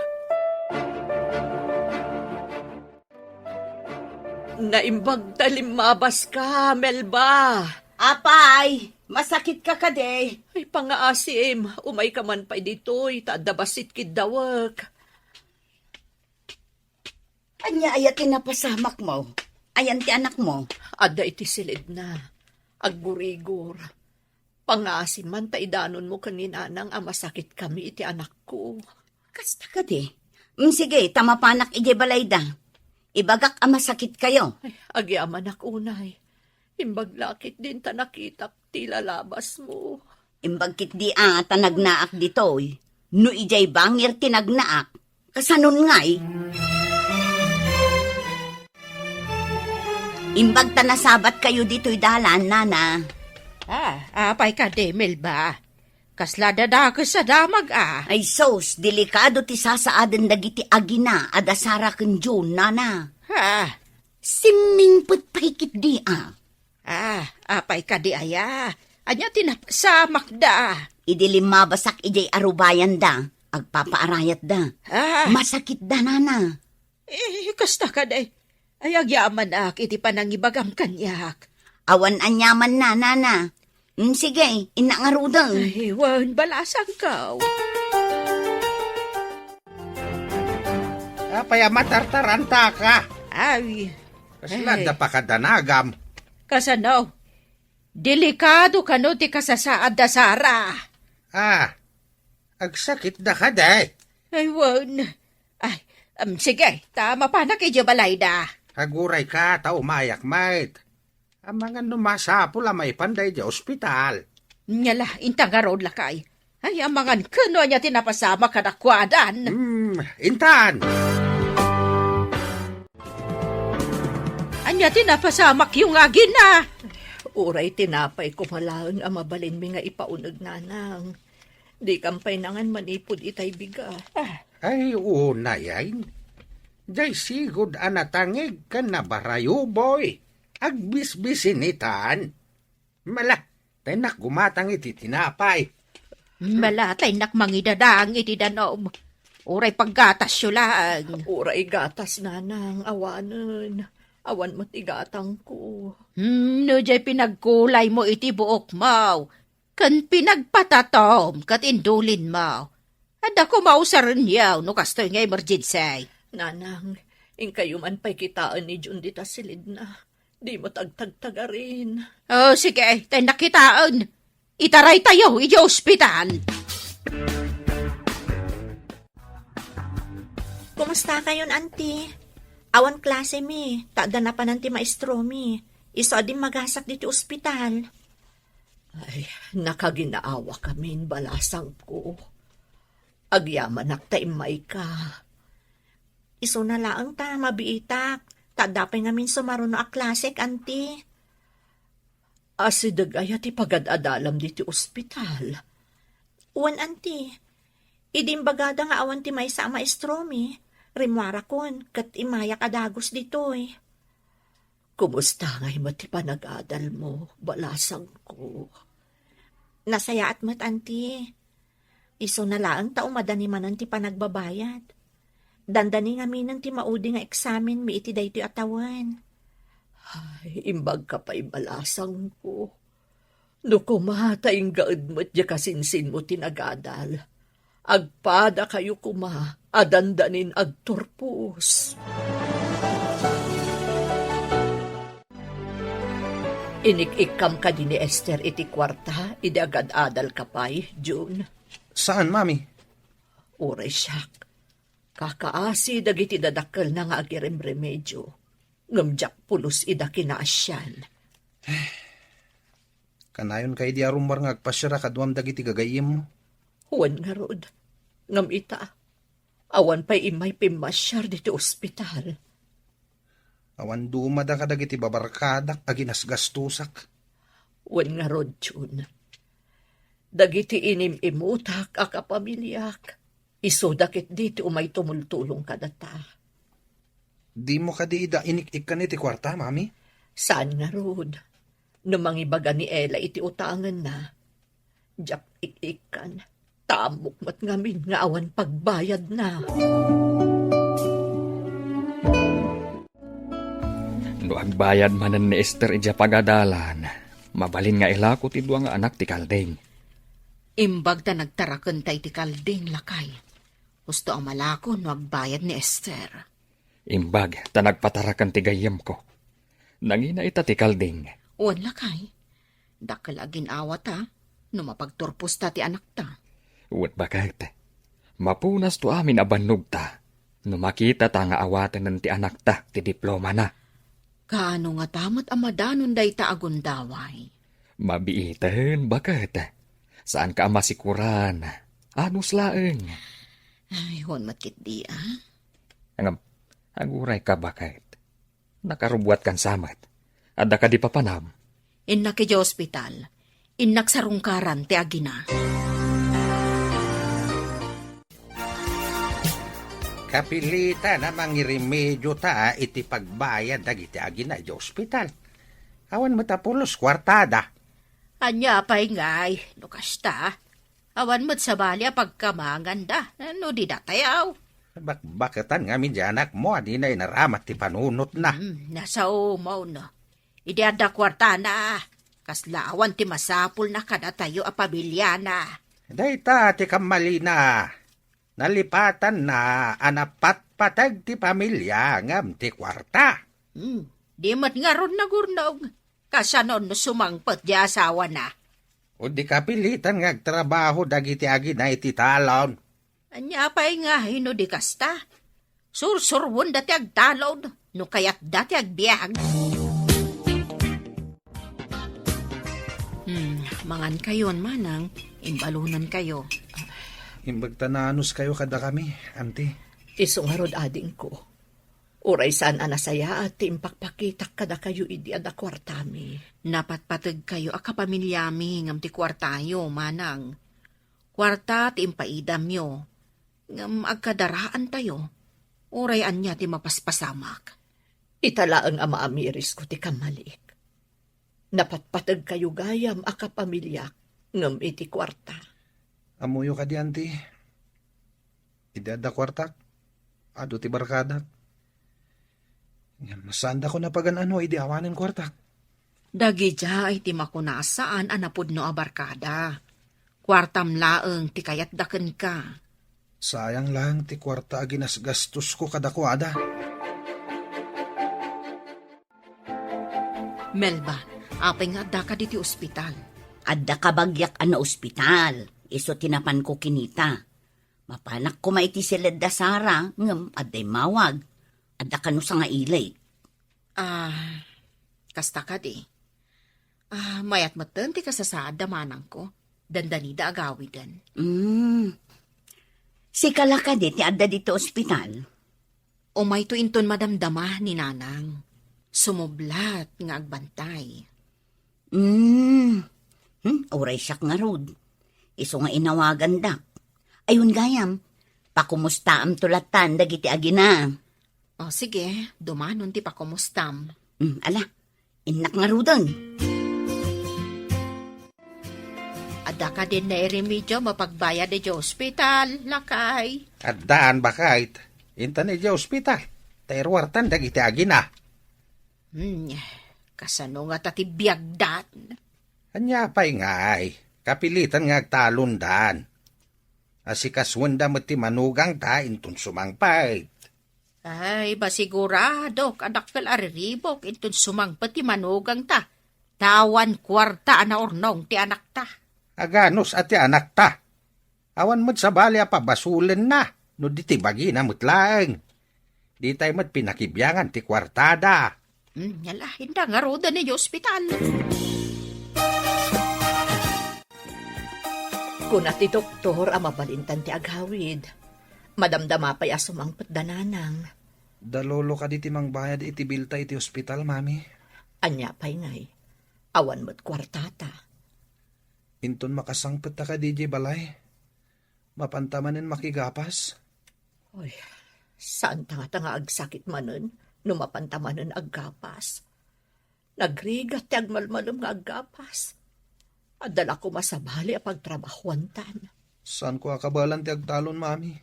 Naimbag ta limmabaska, Melba. Apay, masakitka kadi? Ay, pangaasim, umayka man pay ditoy, ta adda bassit kiddawek. Ania aya ti napasamakmo? Ayan ti anakmo? Adda iti silidna. Aggurigor. Pangaasim man ta idanonmo ken ni Nanang a masakitkami iti anakko. Kasta kadi? Mm, sige, ta mapanak idiay balayda. Ibagak a masakitkayo. Ay, agyamanak unay. Imbag la ketdin ta nakitak ti lalabasmo. Imbag ketdi a ta nagnaak ditoy. No idiay bangir ti nagnaak, kasanon ngay? Imbag ta nasabatkayo ditoy dalan, Nana. Ah, apay kadi, Melba? Kasla dadakes a damag, a. Ay sus, delikado ti sasaaden dagiti agina a da Sarah ken June, Nana. Ah. Simming Pay ketdi a. Ah, apay kadi aya? Ania ti napasamakda? Idi limmabasak idiay arubayanda, agpapaarayatda. Ah. Masakitda, nana. Eh, kasta kadi. Ay, agyamanak iti panangibagam kaniak. Awan aniamanna, nana. Mm, sige, innak ngaruden. Ay, wen, balasangko. Apay a matartarantaka? Ay. Kasla ay. Adda pakadanagam? Kasano? Delikado kano ti kasasaad da Sara. Ah, agsakitda kadi? Ay, wen. Ay, um, sige, ta mapanak idiay balayda. Agurayka, ta umayak met. Amangan no masapul a maipanda idiay ospital. Nia la, inta ngarud, lakay. Ay, amangan ken no ania ti napasamak kadakuadan. Hmm, intan! Ania ti napasamakyo nga agina? Uray tinapay koma laeng a mabalinmi nga ipauneg, nanang. Dikam pay nangan manipud itay bigat. Ah. Ay, unay, ay. Jay sigud a natangig ken nabarayuboy. Agbisbisinitan. Mala, ta innak gumatang iti tinapay. Mala, ta innak mangidadang iti danum. Uray paggatasyo laeng. Uray gatas, nanang, awanen. Awan met igatangko. Hmm, no jay pinagkulaymo iti buokmo, ken pinagpatatom ket indulinmo. Adda koma usarenyo no kastoy nga emergency. Nanang, inkayo man pay kitaen ni Jun dita silidna. Dimo tagtagtagarin. Oh, sige, ta innak kitaen. Itaraytayo idiay ospital. Kumusta kayon, Auntie? Awan klase mi, ta adda napanan ti maestro mi. Isu a dimmagasak ditoy ospital. Ay, nakaginaawa kamin, balasangko. Agyamanak ta immayka. Isuna laeng ta mabiitak, ta adda pay ngamin sumaruno a klasek, Auntie. Asideg aya ti pagad-adalam ditoy ospital? Wen, Auntie. Idi imbagada nga awan ti maysa a maestromi, rimmuarakon ket immayak a dagus ditoy. Kumusta ngay met ti panagadalmo, balasangko? Nasayaat met, Auntie. Isuna laeng ta umadani manen ti panagbabayad. Dandani ngaminen ti maudi nga eksamenmi iti daytoy a tawen. Ay, imbagka pay, balasangko. No koma ta inggaed met diay kasinsinmo ti nagadal, agpadakayo koma a dandanin agturpos. Inik-ikkam kadi ni Esther iti kuarta idi agad-adalka pay, Jun? Saan, Mami? Uray siak. Kakaasi dagiti dadakkelna nga agiremremedio, ngem diak pulos ida kinaasian. Kanayon kadi a rummuar nga agpasiar a kaduam dagiti gagayyemmo? Wen ngarud, ngem ita, awan pay immay pimmasiar ditoy ospital. Awan dumada kadagiti babarkadak a ginasgastosak. Wen ngarud, Jun. Dagiti inim-imutak a kapamiliak, isuda ketdi ti umay tumultulong kadata. Dimo kadi ida inik-ikkan iti kuarta, Mami? Saan ngarud. No mangibaga ni Ella iti utangenna, diak ik-ikkan. Ta ammok met ngamin nga awan pagbayadna. No agbayad manen ni Esther idiay pagadalan, mabalin nga ilako ti dua nga anak ti kalding. Imbag ta nagtarakenta iti kalding, lakay. Husto a malako no agbayad ni Esther. Imbag ta nagpataraken ti gayyemko. Nangina ita ti kalding. Wen, lakay. Dakkel a gin-awata no mapagturposta ti anakta. Wen, baket. Mapunasto amin a bannogta no makitata nga awatenen ti anakta ti diplomana. Kaano ngata met a madanon dayta a gundaway? Mabiiten, baket. Saanka a masikuran. Anus laeng. Ay, wen met ketdi, a? Ngem, agurayka, baket. Nakarubbuatkan sa met. Adda kadi papanam? Innak idiay ospital. Innak sarungkaran ti agina. Kapilitan a mangiremedio ta iti pagbayad dagiti agina iti ospital. Awan met a pulos kuartada. Ania pay ngay, no kasta? Awan met sabali a pagkamanganda, no di datayaw. Bakbaketan ngamin di anakmo a dina inaramat ti panunotna. Hmm, nasaomon. Idi adda kuartana, kasla awan ti masapulna kadatayo a pamiliana. Dayta ti kammalina. Nalipatanna a napatpateg ti pamilia ngem ti kuarta. Hmm, di met ngarud nagurnog. Kasano no sumangpet di asawana? O di kapilitan nga agtrabaho dagiti agina iti talon. Ania pay nga no di kasta? Sursuruenda ti agtalon no kayatda ti agbiag. Hmm, mangan kayon, manang, imbalunan kayo. Imbag ta naanus kayo kadakami, anti. Isu ngarud, adingko. Uray saan a nasayaat ti impakpakitak kadakayo idi adda kuartami. Napatpateg kayo a kapamiliami ngem ti kuartayo, manang. Kuarta ti impaidamyo, ngem agkadaraantayo. Uray ania ti mapaspasamak. Ita laeng a maamirisko ti kammaliik. Napatpateg kayo gayam a kapamiliak ngem iti kuarta. Ammoyo kadi, anti? Idi adda kuartak, adu ti barkadak. Ngem saandako napagan-ano idi awanen kuartak. Dagidiay ti makuna a saan a napudno a barkada. Kuartam laeng ti kayatda kenka. Sayang laeng ti kuarta a ginasgastosko kadakuada. Melba, apay nga addaka diti ospital? Adda kabagiak a naospital, isu ti napanko kinita. Mapanak koma iti siled da Sara, ngem adda immawag. Adda kano sangaili. Ah, kasta kadi. Ah, mayat metten ti kasasaad da manangko. Dandanida agawiden. Mm. Sika la kadi ti adda dito ospital? Umayto inton madamdama ni Nanang. Sumublat nga agbantay. Hmm. Hmm, uray siak ngarud. Isu nga inawagandak. Ayun gayam, pakumustaamto latan dagiti agina. O, sige, dumanon ti pakumustam. Hmm, ala, innak ngaruden. Adda kadin nairemedio mapagbayad iti ospital, lakay? Addaan, baket. Intan iti ospital, ta iruartan dagiti agina. Hmm, kasano ngata ti biagdan? Ania pay ngay, kapilitan nga agtalondan. Asikasuenda met ti manugangta inton sumangpet. Ay, masiguradok a dakkel a riribuk inton sumangpet ti manugangta, ta awan kuarta a naurnong ti anakta. Aganus a ti anakta? Awan met sabali a pabasolenna no di ti bagina met laeng. Ditay met pinakibiangan ti kuartada. Hmm, ala, inda ngaruden iti ospital. Kuna ti doktor a mabalintan ti agawid. Madamdama pay a sumangpet da Nanang. Da Lolo kadi ti mangbayad iti bilta iti ospital, Mami? Ania pay ngay? Awan met kuartata. Inton makasangpet ta kadi idiay balay, mapanta manen makigapas? Oy, saanta ngata nga agsakit manen no mapanta manen aggapas. Nagrigat ti agmalmalem nga aggapas. Adda la koma sabali a pagtrabahuantan. Saanko a kabaelan ti agtalon, Mami.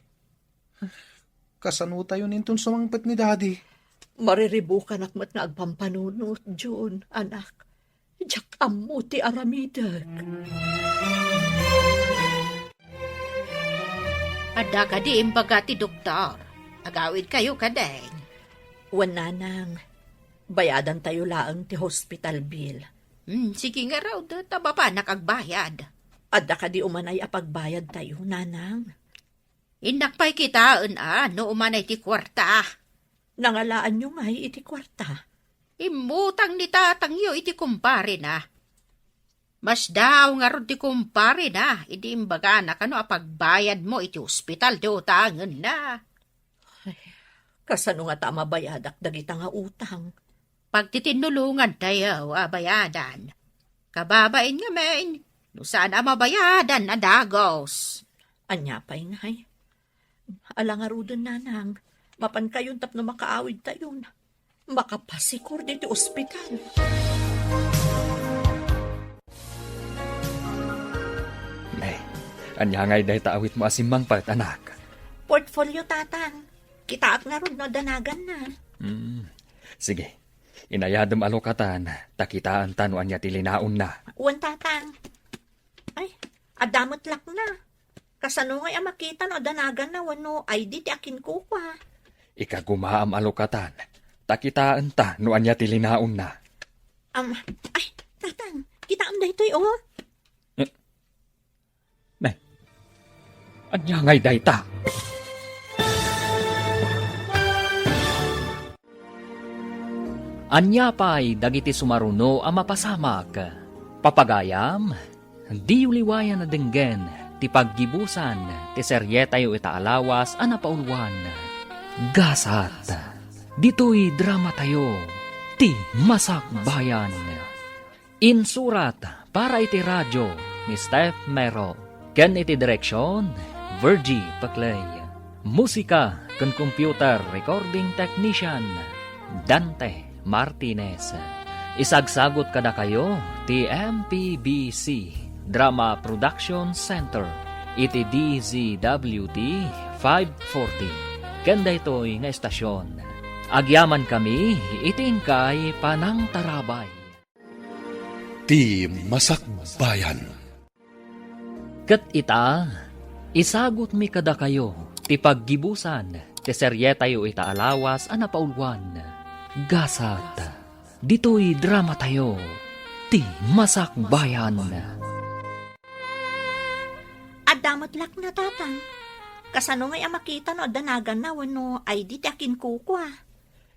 Kasano tayon inton sumangpet ni Daddy? Mariribukanak met nga agpampanunot, Jun, anak. Diak ammo ti aramidek. Adda kadi imbaga ti doktor? Agawid kayo, kadeng? Wen, Nanang. Bayadantayo laeng ti hospital bill. Hmm, sige ngarud, ta mapanak agbayad. Adda kadi umanay a pagbayadtayo, Nanang? Innak pay kitaen a no umanay ti kuarta. Nangalaanyo ngay iti kuarta? Immutang ni tatangyo iti kumparena. Masdaaw ngarud ti kumparena idi imbagana kano a pagbayadmo iti ospital ti utangenna. Ay, kasano ngata a mabayadak dagita nga utang? Pagtitinnulongantayo a bayadan. Kababain ngamin, no saan a mabayadan a dagus. Ania pay ngay? Ala ngaruden, Nanang, mapankayon tapno makaawidtayon. Makapasikor ditoy ospital. Ne, ania ngay dayta awitmo a simmangpet, anak? Portfolio, Tatang. Kitaak ngarud no adda naganna. Hmm. Sige. Inayadem a lukatan, ta kitaenta no ania ti linaonna. Wen, Tatang. Ay, adda met lakna. Kasano ngay a makita no adda naganna wenno I D ti akinkukua? Ikagumaam a lukatan, ta kitaenta no ania ti linaonna. Am, ay, Tatang, kitaem daytoy, oh. Eh, ne, ania ngay dayta? Ania pay dagiti sumaruno a mapasamak? Papagayam, diyo liwayan a denggen ti paggibusan ti serietayo ita a lawas a napauluan. Gasat, ditoy dramatayo, ti Masakbayan. Insurat para iti radio ni Steph Mero, ken iti direksion, Virgie Paclay. Musika ken computer recording technician, Dante Martinez. Isagsagut kadakayo ti M P B C Drama Production Center iti D Z W T five forty. Ken daytoy nga estasion, agyamankami iti inkay panangtarabay. Ti Masakbayan. Ket ita, isagutmi kadakayo ti paggibusan ti serietayo ita a lawas a napauluan. Gasat, ditoy dramatayo, ti Masakbayan. Adda met lakna, Tatang. Kasano ngay a makita no adda naganna wenno I D ti akinkukua?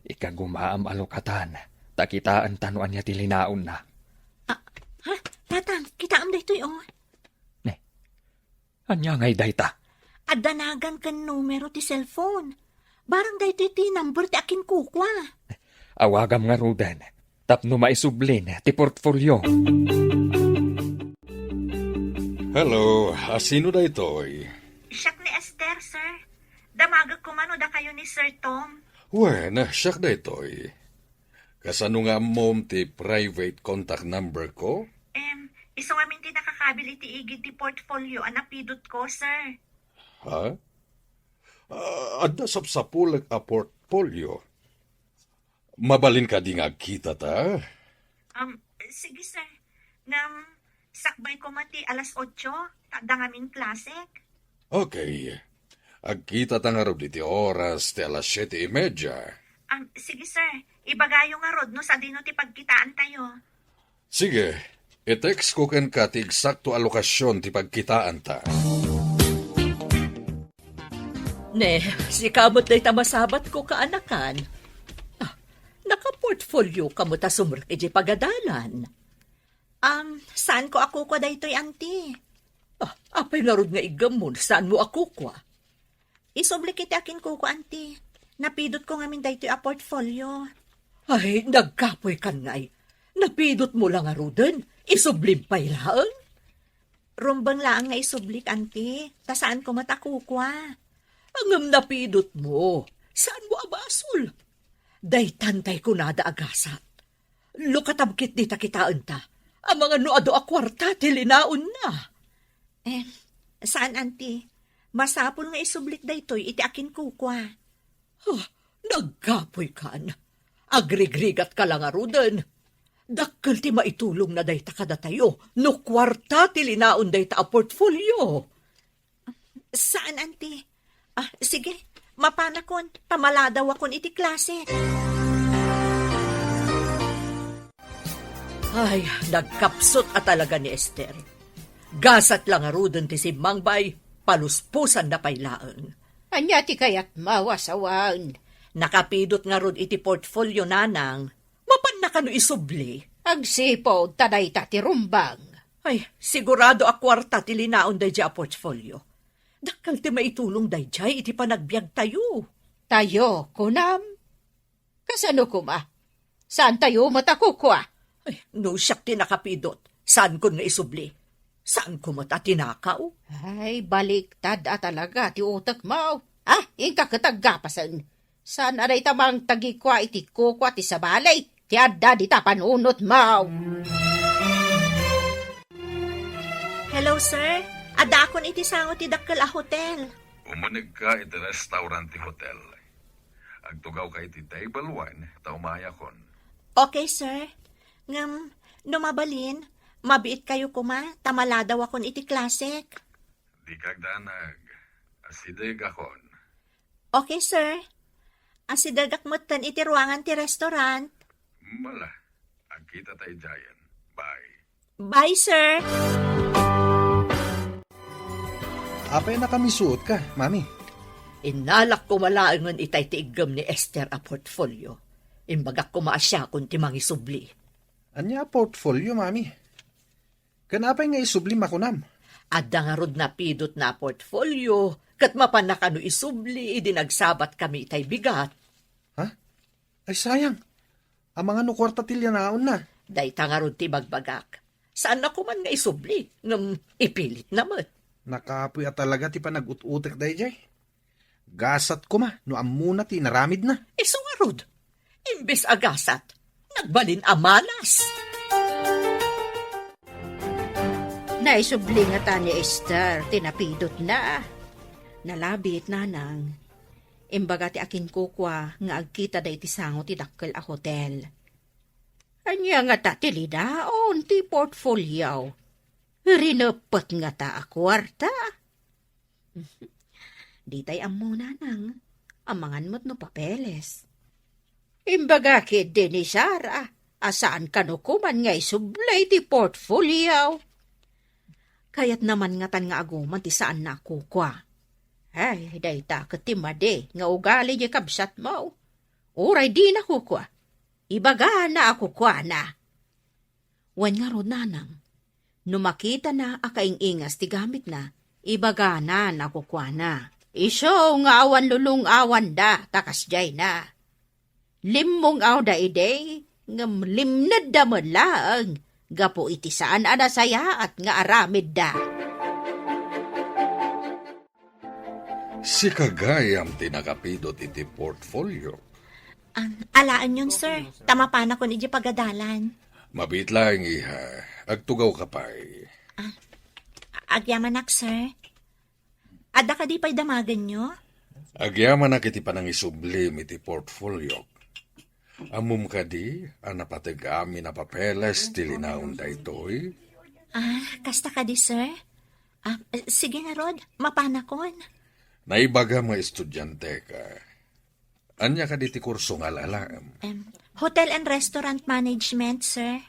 Ikagumaam a lukatan, ta kitaenta no ania ti linaonna. Ah, ha? Tatang, kitaem daytoy, oh. Ne, ania ngay dayta? Adda nagan ken numero ti cellphone. Barang daytoy ti number ti akinkukua. Awagam ngaruden, tapno maisublin ti portfolio. Hello, a sino daytoy? Siak ni Esther, sir. Damagek koma no dakayo ni Sir Tom. Wen, siak daytoy. Kasano nga ammom ti private contact number ko? Em, isu ngamin ti nakakabil iti igid ti portfolio a napidotko, sir. Ha? Ah, adda sapsapulek a portfolio. Mabalin kadi nga agkitata? Um, sige, sir. Ngem, sakbay koma ti alas otso, ta adda ngamin klasek. Okay. Agkitata ngarud iti oras ti alas siete y media. Um, sige, sir. Ibagayo ngarud no sadino ti pagkitaantayo. Sige, i-text ko kenka ti eksakto a lokasyon ti pagkitaanta. Ne, sika met dayta masabatko, kaanakan. Ah, nakaportfolio ka met a sumrek idiay pagadalan. Um, saanko a kukua daytoy, anti. Ah, apay ngarud nga iggammon, saanmo a kukua? Isublik iti akinkukua, anti. Napidotko ngamin daytoy a portfolio. Ay, nagkapuykan ngay. Napidotmo la ngaruden, isublim pay laeng. Rumbeng laeng nga isublik, anti, ta saanko met a kukua. Ngem napidotmo, saanmo a basol? Daytan tay kunada a gasat. Lukatam ketdi ta kitaenta, amangan no adu a kuarta ti linaonna. Eh, saan, anti. Masapul nga isublik daytoy iti akinkukua. Ah, nagkapuykan. Agrigrigatka la ngaruden. Dakkel ti maitulongna dayta kadatayo no kuarta ti linaon dayta a portfolio. Saan, anti. Ah, sige, mapanakon, ta maladawakon iti klase. Ay, nagkapsut a talaga ni Esther. Gasat la ngaruden ti simmangbay, palusposanna pay laeng. Ania ti kayatmo a sawen? Nakapidot ngarud iti portfolio, nanang. Mapanna kano isubli? Agsipud ta dayta ti rumbeng. Ay, sigurado a kuarta ti linaon daydiay a portfolio. Dakkel ti maitulong daydiay iti panagbiagtayo. Tayo, kunam? Kasano koma? Saantayo met a kukua? Ay, no siak ti nakapidot, saankon nga isubli. Saanko met a tinakaw? Ay, baliktad a talaga ti utekmo. Ah, inka ket aggapasen. Saan a dayta mangtagikua iti kukua ti sabali ti adda dita panunotmo. Hello, sir. Addaakon iti sango ti dakkel a hotel. Umunegka iti restaurant ti hotel. Agtugawka iti table one, ta umayakon. Okay, sir. Ngem, no mabalin, mabiitkayo koma, ta maladawakon iti klasek. Dika agdanag. Asidegakon. Okay, sir. Asidegak metten iti ruangan ti restaurant. Mala, agkitata idiayen. Bye. Bye, sir. Apay a nakamisuotka, Mami? Innalak koma laengen itay ti iggem ni Esther a portfolio. Imbagak koma a siakon ti mangisubli. Ania a portfolio, Mami? Ken apay nga isublim a kunam? Adda ngarud napidotna a portfolio, ket mapanna kano isubli idi nagsabatkami itay bigat. Ha? Ay, sayang. Amangan no kuarta ti linaonna. Dayta ngarud ti ibagbagak. Saanna koman nga isubli, ngem ipilitna met. Nakapuy a talaga ti panag-ut-utek daydiay. Gasat koma no ammona ti inaramidna. Isu ngarud, imbes a gasat, nagbalin a malas. Naisubli ngata ni Esther ti napidotna. Nalabit, nanang. Imbaga ti akinkukua nga agkitada iti sango ti dakkel a hotel. Ania ngata ti linaon ti portfolio? Rineppet ngata a kuarta? Ditay ammo, nanang. Amangan met no papeles. Imbaga ketdi ni Sara a saan kano koman nga isubli ti portfolio. Kayatna man ngatan nga aguman ti saanna a kukua. Ay, dayta ket ti madi nga ugali ti kabsatmo. Uray dina kukua, ibagana a kukuana. Wen ngarud, nanang, no makitana a kaing-ingas ti gamitna, ibagana a kukuana. Isu nga awan lulung-awanda ta kasdiayna. Limmong-awda idi, ngem limnedda met laeng gapu iti saan a nasayaat nga aramidda. Sika gayam ti nakapidot iti portfolio. Ah, alaenyon, sir. Ta mapanakon iti pagadalan. Mabiit laeng, iha. Agtugawka pay. Ah, agyamanak, sir. Adda kadi pay damagenyo? Agyamanak iti panangisublim iti portfoliok. Ammom kadi a napateg amin a papeles ti linaon daytoy? Ah, kasta kadi, sir? Ah, sige ngarud, mapanakon. Naibagam nga estudiante ka. Ania kadi ti kurso nga alalaem? Em, Hotel and Restaurant Management, sir.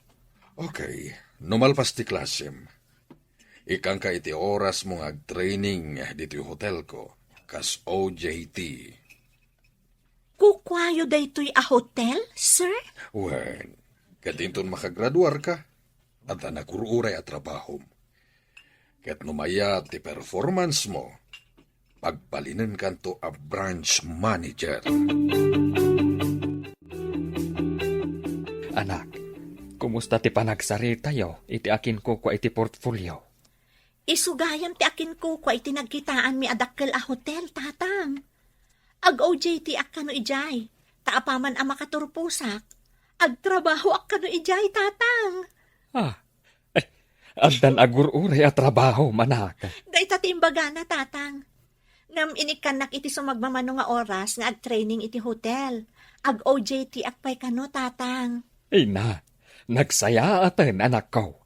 Okay. No malpas ti klasem, ikkanka iti orasmo nga agtraining ditoy hotelko, kas O J T. Kukuayo daytoy a hotel, sir? Wen, ket inton makagraduarka, adda nagur-uray a trabahom. Ket no mayat ti performance mo, pagbalinenkanto a branch manager. Anak, kumusta ti panagsaritayo iti akinkukua iti portfolio? Isu gayam ti akinkukua iti nagkitaanmi a dakkel a hotel, Tatang. Ag-O J T ak kano idiay, ta apaman a makaturposak, agtrabahoak kano idiay, Tatang. Ah, eh, addan agur-uray a trabaho, manak. Dayta ti imbagana, Tatang. Ngem inikkannak iti sumagmamano nga oras nga agtraining iti hotel. Ag-O J T ak pay kano, Tatang. Ina, nagsayaaten, anakko.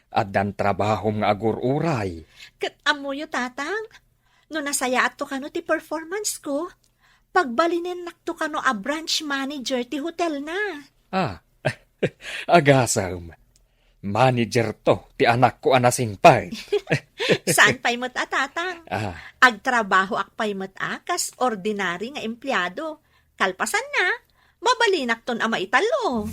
Addan trabahom nga agur-uray. Ket ammoyo, Tatang, no nasayaatto kano ti performance ko, pagbalinennakto kano a branch manager ti hotelna. Ah, agasem. Manager to ti anakko a nasingpet. Saan pay met a, Tatang? Ah. Agtrabahoak pay met a kas ordinary nga empleado. Kalpasanna, mabalinakton a maitallo.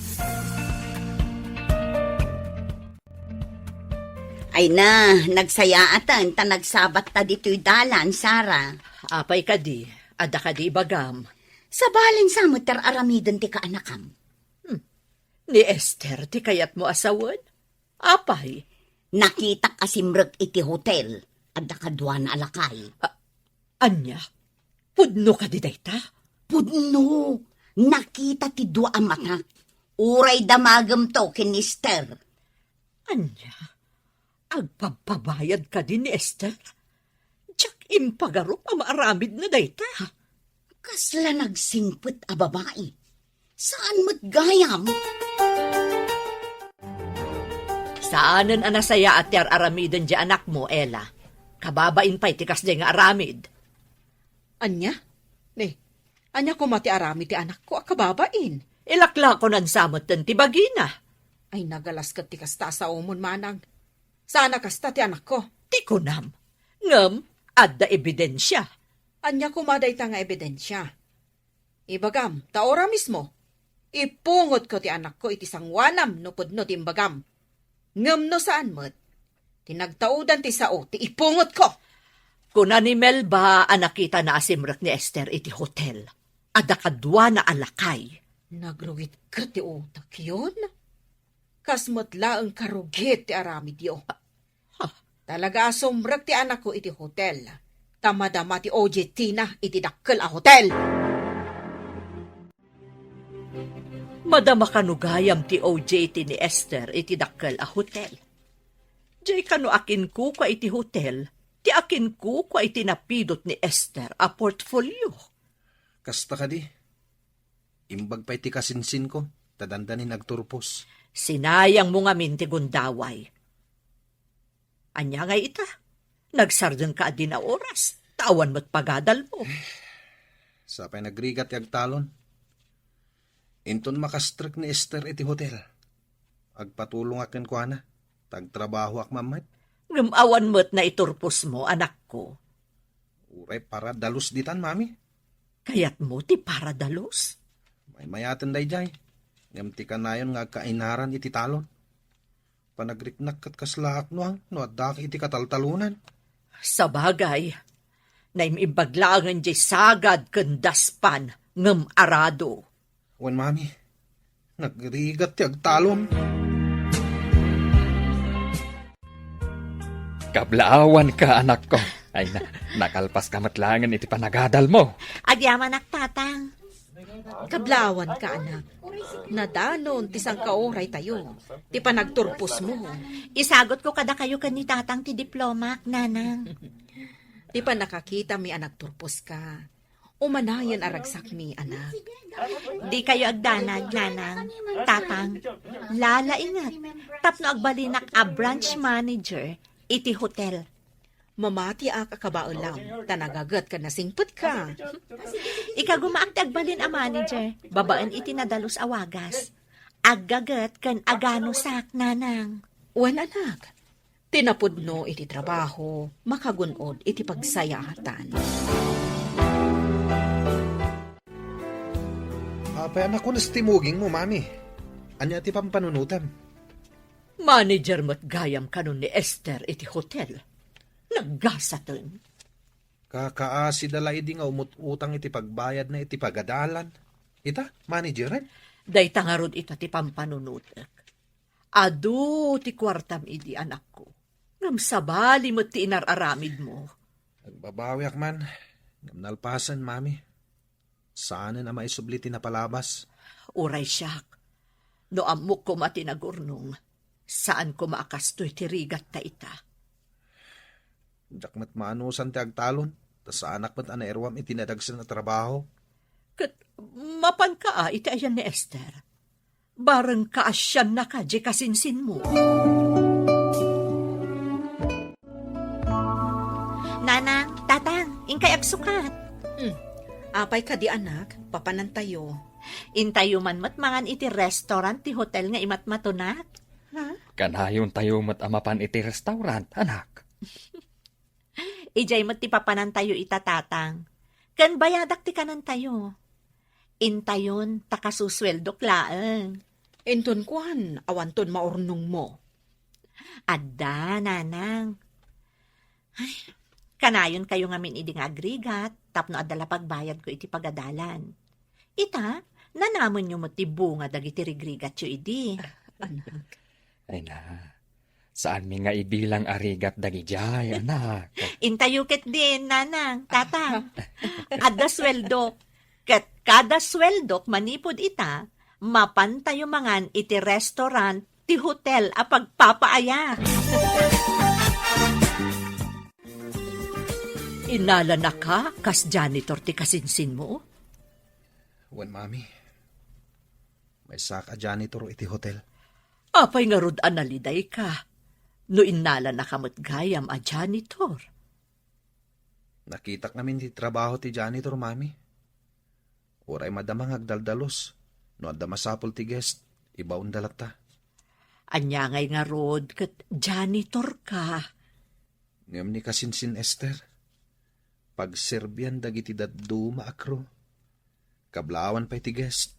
Ay na, nagsayaaten ta nagsabatta ditoy dalan, Sara. Apay kadi, adda kadi ibagam? Sabalen sa met ti ar-aramiden ti kaanakam. Hmm. Ni Esther ti kayatmo a sawen? Apay? Nakitak a simrek iti hotel. Adda kaduana a lakay. A-, ania? Pudno kadi dayta? Pudno. Nakita ti dua a matak. Uray damagemto ken ni Esther. Ania? Agpabpabayad kadi ni Esther? Diak impagarup a maaramidna dayta. Kasla nagsingpet a babai. Saan met gayam? Saanen a nasayaat ti ar-aramiden ti anakmo, Ella. Kababain pay ti kasdiay nga aramid. Ania? Ne, ania koma ti aramid ti anakko a kababain? Ilaklakonan sa metten ti bagina. Ay, nagalas ket ti kasta a saomon, manang. Saan a kasta ti anakko. Ti kunam. Ngem, adda ebidensia. Ania koma dayta nga ebidensia? Ibagam, ta ora mismo, ipungotko ti anakko iti sangoanam no pudno ti imbagam. Ngem no saan met, ti nagtaudan ti sao ti ipungotko. Kuna ni Melba a nakitana a simrek ni Esther iti hotel. Adda kaduana a lakay. Nagrugit ket ti utakyon? Kas met laeng karugit ti aramidyo. Ha? Talaga a sumrek ti anakko iti hotel. Ta madama ti O J T na iti dakkel a hotel. Madama kano gayam ti O J T ni Esther iti dakkel a hotel. Diay kano akinkukua iti hotel, ti akinkukua iti napidot ni Esther a portfolio. Kasta kadi, imbag pay ti kasinsinko, ta dandani nagturpos. Sinayangmo ngamin ti gundaway. Ania ngay ita? Nagsardengka a dina oras, ta awan met pagadalmo. Sapay nagrigat ti agtalon. Inton makastrek ni Esther iti hotel, agpatulongak kenkuana, ta agtrabahoak man met. Ngem awan met naiturposmo, anakko. Uray paradalus ditan, mami. Kayatmo ti paradalus? Maymayaten daydiay, ngem ti kanayon nga agkainaran iti talon. Panagriknak ket kaslaak nuang no addaak iti kataltalonan. Sabagay, naim-imbag laengen diay sagad ken daspan ngem arado. Wen, mami, nagrigat ti agtalon. Kablaawanka, anakko. Ay, na, nakalpaska met laengen iti panagadalmo. Agyamanak, tatang. Kablaawanka, anak. Nadanon ti sangkaoray tayo, ti panagturposmo. Isagutko kadakayo ken ni tatang ti diplomak, nanang. Ti pannakakitami a nagturposka, umanayen a ragsakmi, anak. Dikayo agdanag, nanang, tatang. Lalainget, tapno agbalinak a branch manager iti hotel. Mamatiak a kabaelam, ta nagaget ken nasingpetka. Ikagumaak ti agbalin a manager, babaen iti nadalus a wagas. Aggaget ken aganusak, nanang. Wen, anak, ti napudno iti trabaho, makagun-od iti pagsayaatan. Apay a nakunas ti mugingmo, mami? Ania ti pampanunotem? Manager met gayam kanon ni Esther iti hotel. Naggasaten. Kakaasida la idi nga umut-utang iti pagbayadna iti pagadalan. Ita, manageren? Dayta ngarud ita ti pampanunotek. Adu ti kuartam idi, anakko. Ngem sabali met ti inar-aramidmo. Agbabawiak man, ngem nalpasen, mami. Saanen a maisubli ti napalabas. Uray siak, no ammok koma ti nagurnong, saan koma a kastoy ti rigatta ita. Diak met maanusan ti agtalon, ta saanak met a nairuam iti nadagsen a trabaho. Ket mapanka a iti ayan ni Esther? Bareng kaasiannaka diay kasinsinmo. Nanang, tatang, inkay agsukat. Hmm. Apay kadi, anak, papanantayo. Intayo man met mangan iti restaurant ti hotel nga imatmatonak. Ha? Kanayontayo met a mapan iti restaurant, anak. Idiay met ti papanantayo ita, tatang. Ken bayadak ti kanentayo. Intayon ta kasusueldok laeng. Inton kuan, awanton maurnongmo. Adda, nanang. Ay, kanayonkayo ngamin idi nga agrigat tapno adda la pagbayadko iti pagadalan. Ita, nanamenyo met ti bunga dagiti rigrigatyo idi. Anak. Ay na, Saanmi nga ibilang a rigat dagidiay, anak. Intayo ketdin, nanang, tatang. Adda sueldok. Ket kada sueldok manipud ita, mapantayo mangan iti restaurant ti hotel a pagpapaayat. Innalanaka kas janitor ti kasinsinmo? Wen, Mami. Maysak a janitor iti hotel. Apay ngarud a nalidayka no innalanaka met gayam a janitor? Nakitak ngamin ti trabaho ti janitor, Mami. Uray madama nga agdaldalus, no adda masapul ti guest, ibaonda latta. Ania ngay ngarud ket janitorka? Ngem ni kasinsin Esther, pagserbian dagiti dadduma a crew. Kablawan pay ti guest.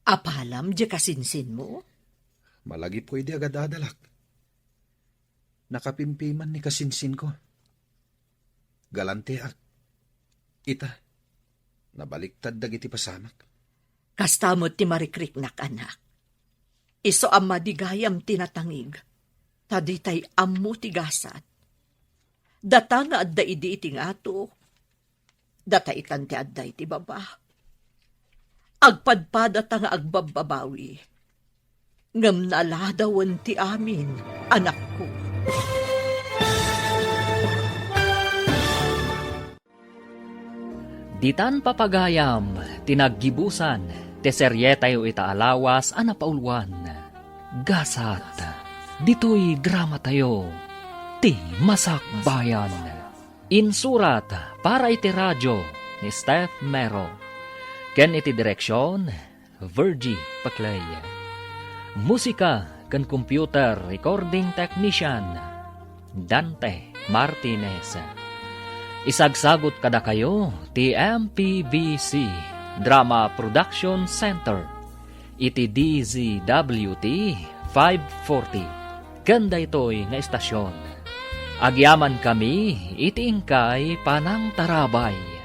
Apalam diay kasinsinmo? Malagipko idi agadadalak. Nakapimpiman ni kasinsinko. Galanteak. Ita, nabaliktad dagiti pasamak. Kasta met ti marikriknak, anak. Isu a madi gayam ti natangig, ta ditay ammo ti gasat. Data nga adda idi iti ngato, data itan ti adda iti baba. Agpadpadata nga agbabbabawi, ngem naladawen ti amin, anakko. Ditan papagayam ti naggibusan ti serietayo ita a lawas a napauluan, Gasat. Ditoy dramatayo, ti Masakbayan. Insurat para iti radio ni Steph Mero, ken iti direksion, Virgie Paclay. Musika ken computer recording technician, Dante Martinez. Isagsagut kadakayo ti M P B C Drama Production Center iti D Z W T five forty ken daytoy nga estasion. Agyamankami iti inkay panangtarabay.